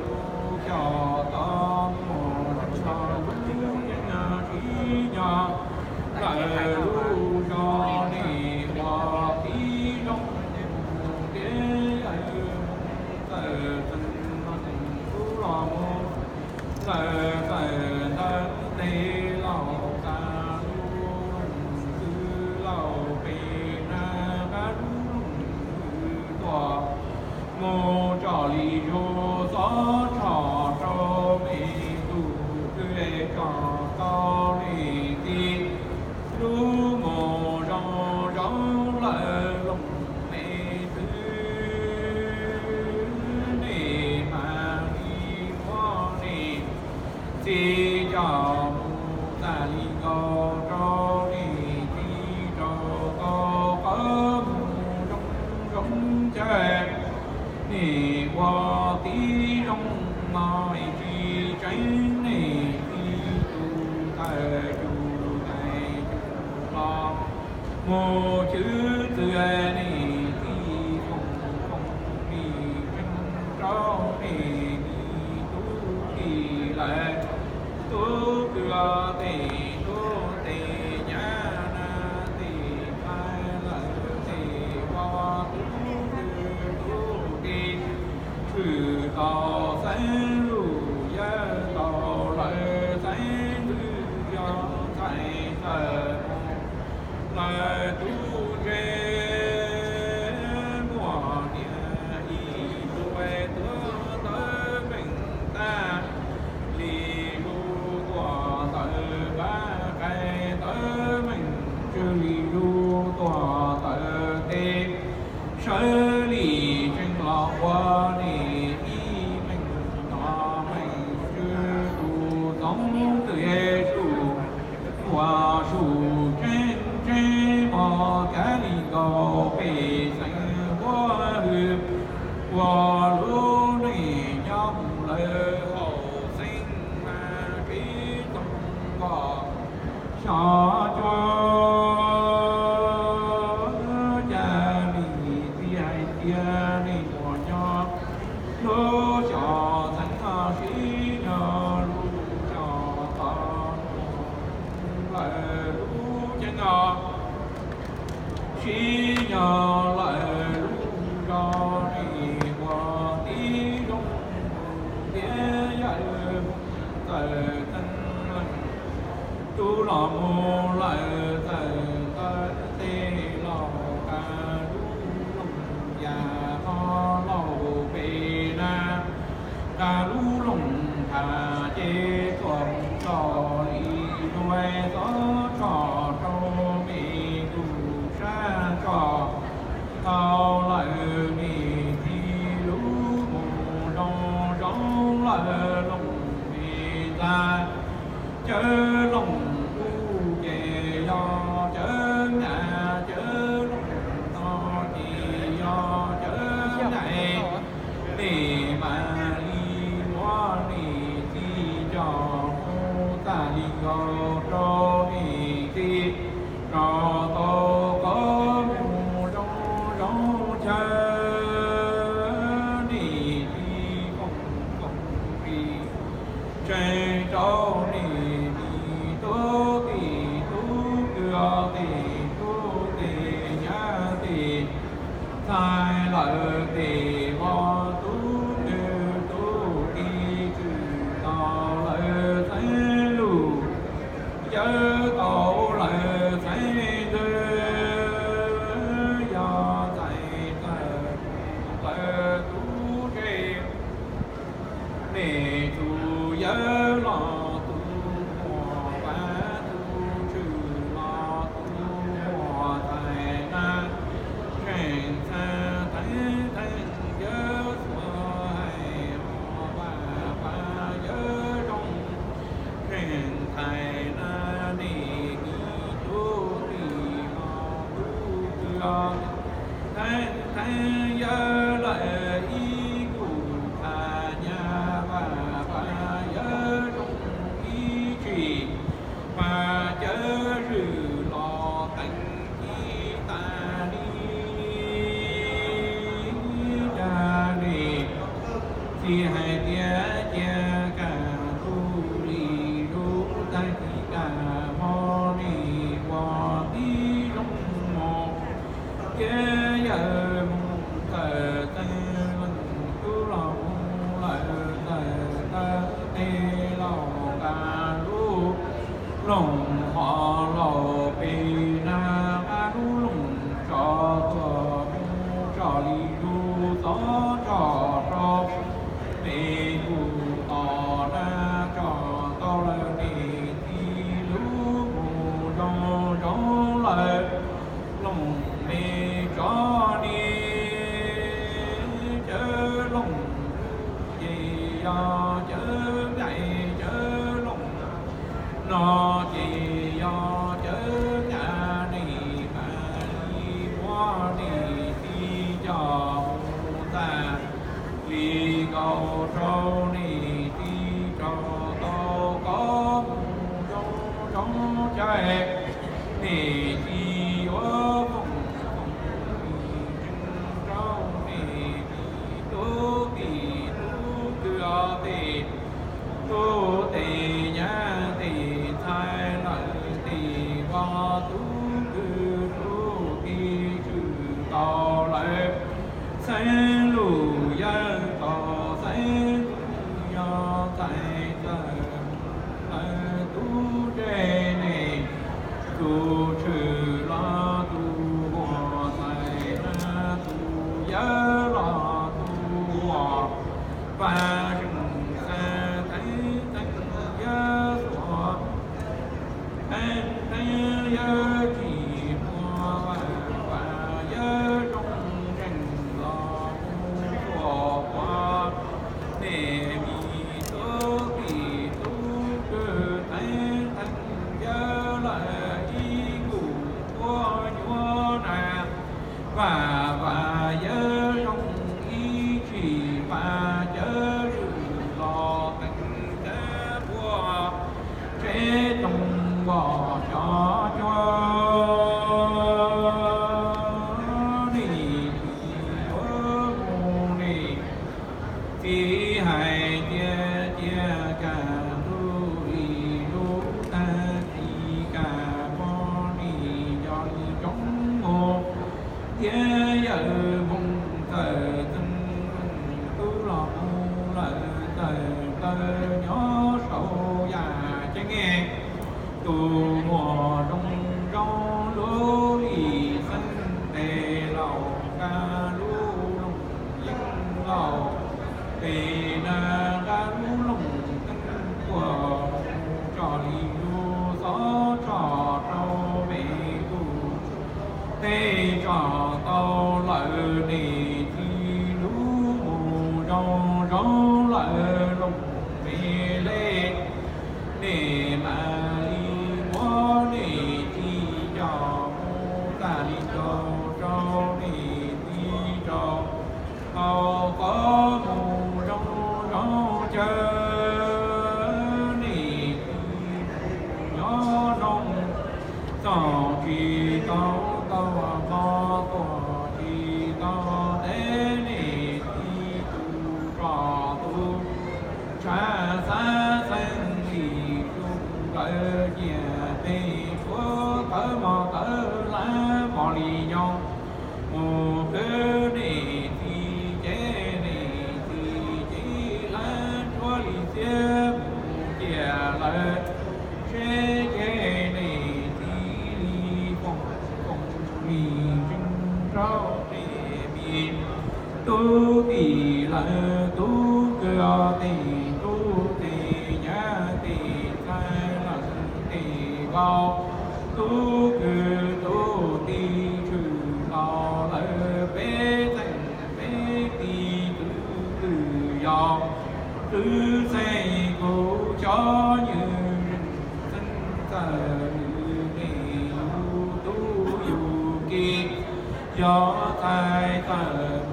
lub xyos tod muaj lub xyos lub yeeb, sib nyob lawm lub zos nej ua tib zoo tias yawg tawm txeeg lub los mus lawm tawm ntawm tes laus tas lub loog twg laus pem na, qab lub loog twg tuaj mus tsom li zus xov tshom rau me tub twg tsom tau li ti lub mus zoo zoo lawm loog me twg, nej mam li muab nej txiv coj mus tag li nkaus rau nej txiv rau tau qhov mus zoo zoo chaw. Nej ua tib zoo no tsis tseeb nej txiv tus ntawd yus tais yus los mus chwv txwv nej txiv foom foom pis tseeb rau nej txiv tub tij lawm. Tub twg tes tub tes nyab na, tes pab lawm tes ua tub twg tub tes, tshwm tau xeeb lus yawg tau lawm xeeb ntxwv yog ntxhais tawm mus lawm tub ntsej muag niam ib tug, tuav ntawv meem tag li zus tuaj ntawm nqaij, qaij ntawv meem tsw li zus tuaj ntawm teb, sawv li tsees los ua nej ib meem no meem tsw tus toob twg sum huam sum tseeb tseeb mos kav li nkaus pej xeem nquab hwm, ua lub neej nyob mus lawm haus xeeb mas tsev tooj koj xyov cuav cas li. Txiv hais tias nej mus nyob lub xyos xeeb no sib nyob lub xyos tod lawm lub ceeb no sib nyob lawm lub zos nej ua tib zoo tias yawg tawm txeeg leej tub los mus lawm tawm ntawm teb los tas lub loog yam qhov laus pem na, tas lub loog tham ces tuaj tso li zuav xov tso rau me tub sab tso. Tau lawm nej txiv lub mus zoo zoo lawm loog me ntxhais, cawv loog kuj ces yog cawv nyab, cawv loog no ces yog cawv nyab. Nej mam li muab nej txiv coj mus tag li nkaus rau nej txiv rau tau qhov mus zoo zoo chaw. Nej txiv foom foom pis tseeb rau nej txiv tub tij tub twg, tij tub tij nyab tij ntxhais lawm tes vog tub ntws tub ki tshwm tau lawm txheeb lug yawb tau lawm txheeb ntws yog txais tawm lawm tub ntsej nej tus yawg los tus muam pab tus tshwm los tus muam txais na tseem txhaj theeb theeb yawg xuav hais los vaj pab yawg zoo tseem txais na nej tus tij los tus tw los theeb theeb yawg lawm ib kuj txhaj nyab vaj pab yawg zoo ib tsis pab cawv zwm los teem ib tag li cas li txiv hais tias cia kaj ntug li lub tag kis kaj hmo nej ua tib zoo mus thiab yawg mus txawm txeeg leej tub los mus lawm txawm tawm tes los nqa lub looj hov los pem na nqa lub looj tso tuaj mus tso li lub txov tso rau pem kuj tos na tso tau lawm nej txiv lub mus zoo zoo lawm looj me tso ni cawv looj ces yog cawv ncaim cawv looj no ces yog cawv ncaim nej mam li muab nej txiv coj mus tag li nkaus rau nej txiv tso tau koj mus zoo zoo caij nej txiv yuav foom foom tseeb rau nej txiv tub tij tub twg tej tub tej nyab tej ntxhais lawm tej vog tub twg tub tij tshwm tau lawm xeeb lug yawg tau xeeb yog txais tawm lawm tub ntsej nej tus tshwm los tus muam txais na tus yawg los tus muam pab zeej xa theeb theeb yawg xuav theeb theeb yawg tsis muaj vaj vaj yawg zoo zeej los mus xuas quav nej mi tub tij tub twg theeb theeb yawg lawm ib kuj tuab nyuab na vaj vaj yawg zoo ib tsis pab cawv zwm los teem cawv puag tsev toog vos cov cuab nej txiv yuav mus nej txiv hais tias cia kaj ntug li lub tag kis kaj hmo nej yog li coob mus thiab yawg mus txawm txeeg tub los mus lawm txawm plaws nyob saum yaj ceeb tus muam zoo zoo lub li xeeb tes laus nqa lub looj yeeb laus tes na nqa lub looj teeb tuaj mus tso li lub xov tso rau me tub tej tso tau lawm nej txiv lub mus zoo zoo lawm looj me le nej mam li muab nej txiv coj mus tag li nkaus rau nej txiv rau tau qhov mus zoo zoo tub tim lawv tub kwv, tes tub tes nyab tes ntxhais lawv tes vauv, tub kwv tub tij tshwm los lawm peb txheej peb tij, tub kwv yog tub txheej kuv cov nywj zeej xeeb txawj nws, nej yug tub yug kiv yog txhais txawj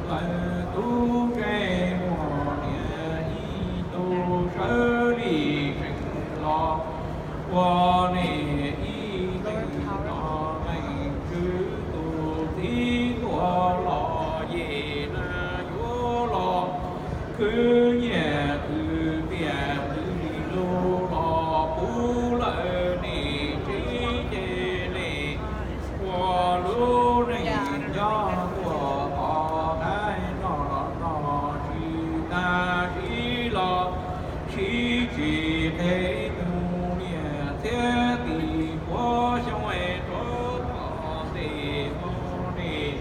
lawv tub ntsej muag niam ib tug sawv li tseem los ua nej ib leeg los leej twg, tus txiv tuaj los yej na yuav los khwv nyiaj khwv txiaj twg li lug los puv lawm nej tsev, ces nej ua lub neej nyob tuaj qhov qab noj los noj, sib tag sib los sib tsis qe, mus niaj txhiab tim puav xyoo rov tom ntej hmo nej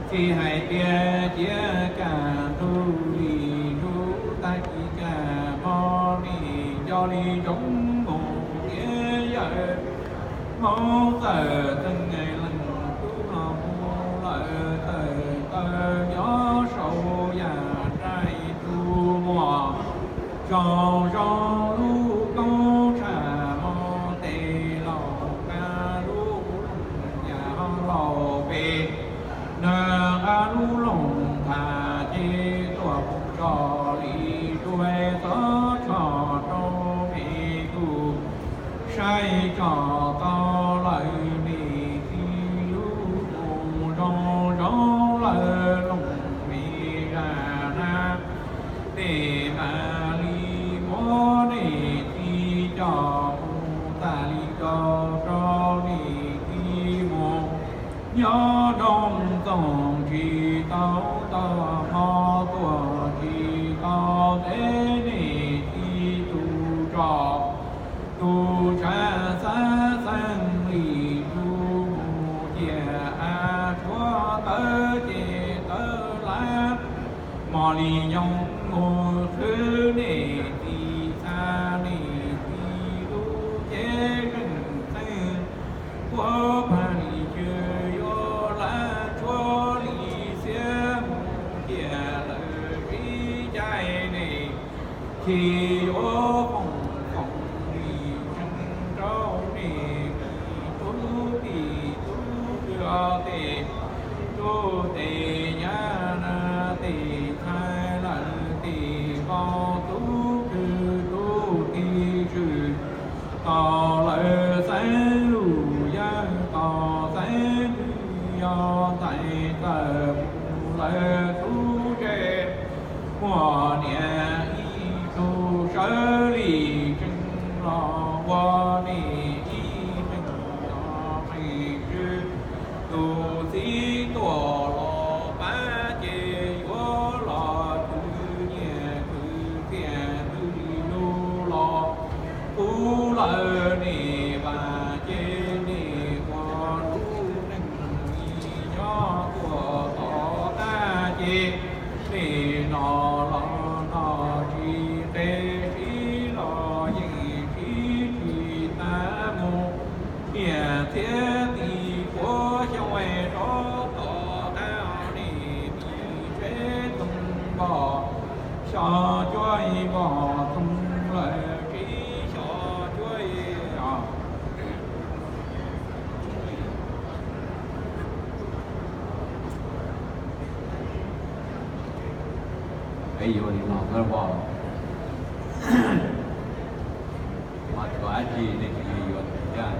txiv hais tias cia kaj ntug li ntuj tag kis kaj hmo nej nco li ntsoov mus tiav yawm Hmoob txawj txeeg leej tub no mus lawm tawm taw nyob saum yaj dai tus muaj zoo zoo lub koob tshaj hmo tes laus nqa lub looj yaj laus pem nqa lub looj thaj ces tuaj poob tso li zuav txhob tshoj rau me tub saib tso tau lawm nej txiv lub mus zoo zoo lawm looj me zaj na, nej mam li muab nej txiv coj mus tag li rau rau nej txiv mus nyob nroog txooj tsis tau tog hmo tuaj tsis tau ntev nej txiv tus tso tus tshav xav xeeb li tsuj mus cia av tshuav tawv ces tawv lav mos li nyoos mus qhwv nej txiv txha nej txiv lub cev zeej xeeb puav pag li cw yuav lav tshuav li xiab mus cia lawm sib caij nej khi yuav foom foom li tseeb rau nej tub tij tub kwv tej tub tej nyab na tej ntxhais lawv tej vauv tub kwv tub tij tshwm tau lawv xeeb lus yawg tau xeeb twg yog ntxhais txawj mus lawv tub ntsej muag niam ib tug sawv li tseem los ua nej ib leeg los leej twg tus txiv tuaj los pab ces yuav los khwv nyiaj khwv txiaj twg li lug los puv lawm nej vam ces nej ua lub neej li nyob tuaj tom qab ces nej noj los noj tsis qe sib los yeej sib tsis tag mus niaj txhiab tim puav xyoo rov tom qab nej tib tsheb toog npog xyov cuab ib npog toog lawm tib xyov cuab ib os. Peb yuav li no xwb pom, mas txhua dab tsi nej cia li yuav tsis ncaj.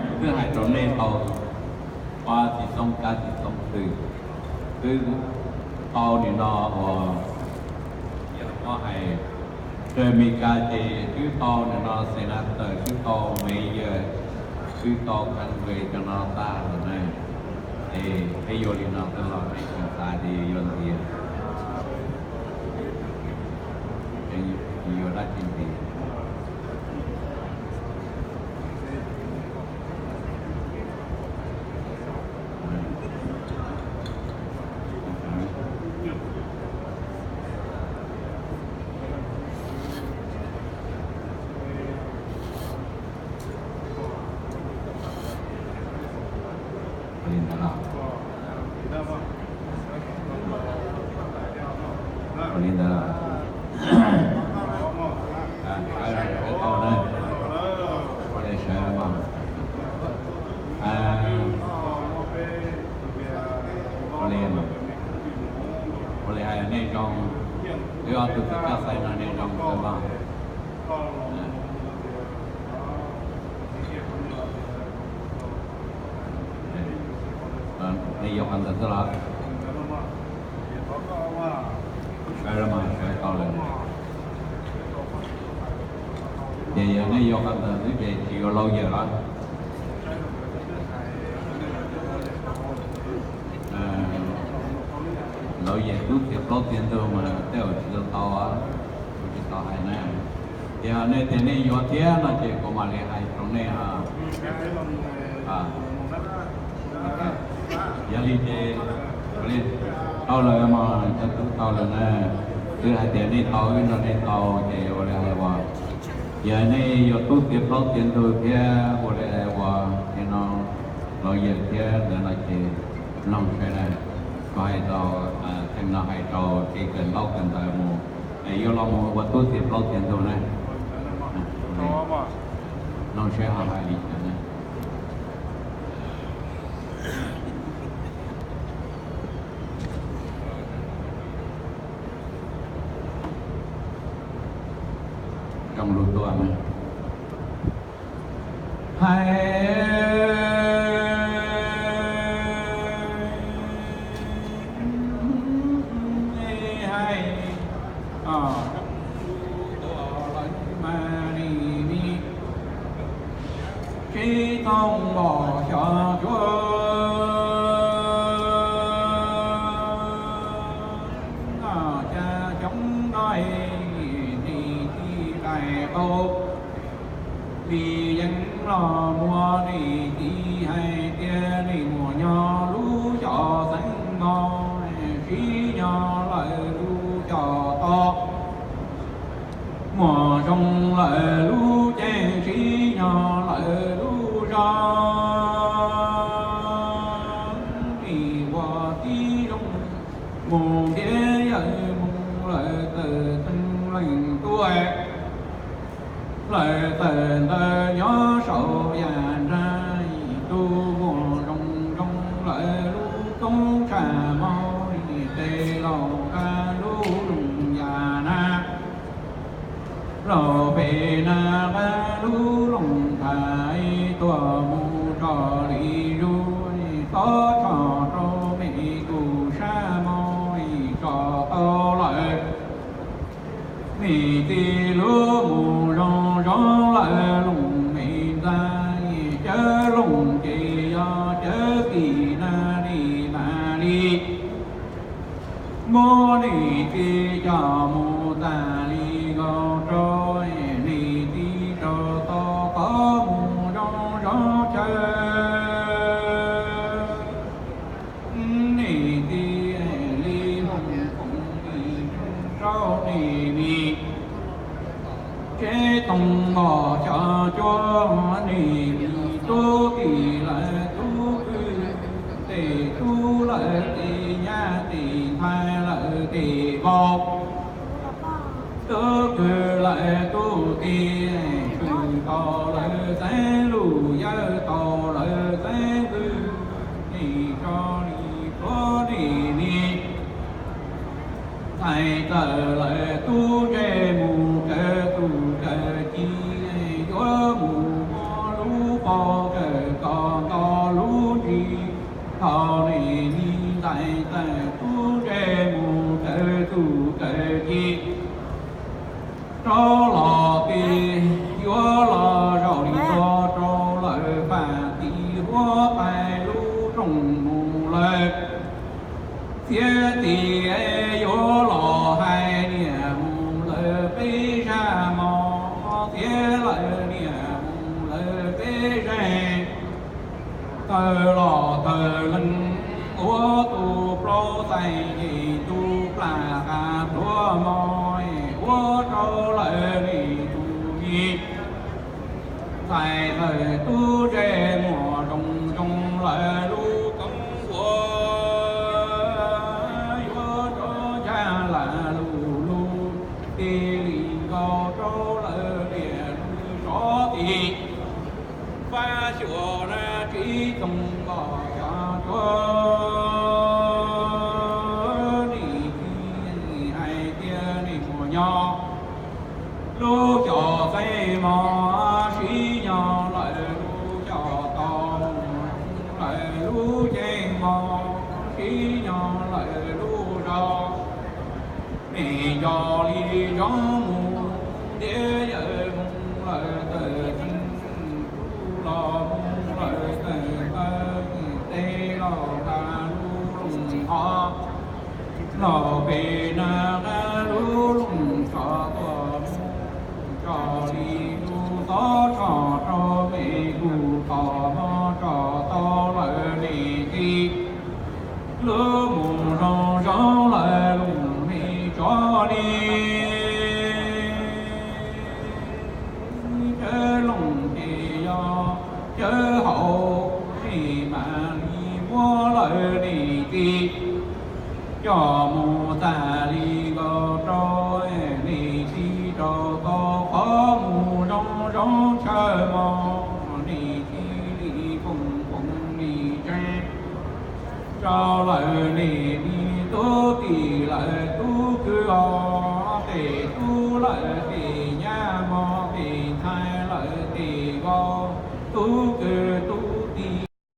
Kuv twb hais rau nej tau, pab txiv xoob kab txiv xoob twg twb tau nim no uas yog muab hais rau Amelikas ces twb tau nim no Senator, twb tau Mayor, twb tau Congress cov no tag lawm na. Es peb yuav li no xwb los nej tsis xav tias yuav ntxias, yuav dab tsi ntxias. Ua li ntawd los, ua li ntawd los, sawv tau na, ua li sawv mas, ua li, ua li hais nej zoo, wb ob tug kwv Txhiaj Xais no nej zoo kawg mas. Nej yuav qhov ntawd xwb los? Sawv los mas sawv tau lawm. Ces yog nej yuav qhov ntawd xwb ces tsis yuav laus yawm los? Laus yawm tub txiav plaub txiav ntug mas tej zaum tsis tau tau, kuv tsis tau hais na. Yog nej tias nej yuav thiab no ces kuv mam li hais rau nej. Yog li ces tau lawm mas cov tub tau lawm na. Twb hais tias nej tau wb nrog nej tau ces ua li hais uas, yog nej yuav tub txiav plaub txiav ntug thiab ua li hais uas nim no laus yawm thiab ntawd no ces mloog saib na. Kuv hais tau, theem no hais rau kev kawm ntaub kawm ntawv mus, es yuav los mus ua tub txiav plaub txiav ntug na. Mloog saib ho hais li cas na. Zoo lus tuaj na. Hais, hais, o, tuaj lawm mas li ni, sib thooj npog xyov cuab, cas xyoob no nim tij dais qau, li yeeb los muaj nim tij hais tias nim muaj nyob lub xyov xeeb no, sib nyob lawm lub xyov tod, muaj zoo lawm lub ceeb sib nyob lawm lub zos, nim ua tib zoo mus thiab yawm mus lawm tawm txheej leej tuaj, lawm tawm ntawd nyob saum yam nrag, tus muaj zoo zoo lawm lub koob tshaj mog, tes laus nqa lub looj yam na, laus pem na nqa lub looj thaj, tuaj mus tso li zuj, txhob tso rau me kuv sab mog, tso tau lawm. Nim tij lub mus zoo zoo lawm looj me ntxhais, cawv looj ces yog cawv tim na li mas li. Muab nim tij coj mus tas li nkaus rau, nim tij rau tau qhov mus zoo zoo chaw. Nim tij li looj koom nim rau nim nim, tsev tooj mos xyov cuab, nim nim tub tim lawm tub kwv, tes tub lawm tes nyab, tes ntxhais lawm tes vauv, tub kwv lawm tub tij, swm tau lawm xeeb luj, yawm tau lawm xeeb ntxwv, nim tso nim tuab nim nim. Ntxhais txawm lawm tub ntsej mus kawg txuj kawg ci, yuav mus muab lub paug kawg kom nto lub ntsis. Thaum nim nim ntxhais txawm tub ntsej mus kawg txuj kawg ci, rov los pem yuav los zaum li ntxuag rau lawm faj tim huab tais lub rooj mus lawm. Txiav tim yuav los hais niam mus lawm peb zaj mog, txiav lawm niam mus lawm peb zaj. Tawg los tawg leeg ua tus plaub xais, tus plam qas pluav mog, ua rau lawm nim tus mi. Ntxhais txawm tub ntsej muag zoo zoo lawm lub Pab xyuas na tsib txoos kom cov tshuav, nim tsis hais tias nim muaj nyob. Lub xyom xeeb mos sib nyob lawm, lub xyom tos mus lawm, lub ceeb mos sib nyob lawm lub zos. Nim nco li zoo mus, tiam yawm mus lawm tawm tsees, los mus lawm tawm ntawd, tej laus nqa lub loos hov, laus pem na nqa lub loos tsov tuaj mus, tso li lub tod tso rau me kuv tod mo, tso tau lawm nim txi, lub mus zoo zoo lawm loos me tso li. Cawv loos ces yog cawv hauv, nim mam li muab lawm nim txi, coj mus tag li nkaus rau nim txi rau tau qhov mus zoo zoo tshaw mos, nim txi li foom foom nim tsees. Rau lawm nim tub tim lawm tub kwv os, tim tub lawm tim nyab mos, tim ntxhais lawm tim vauv, tub kwv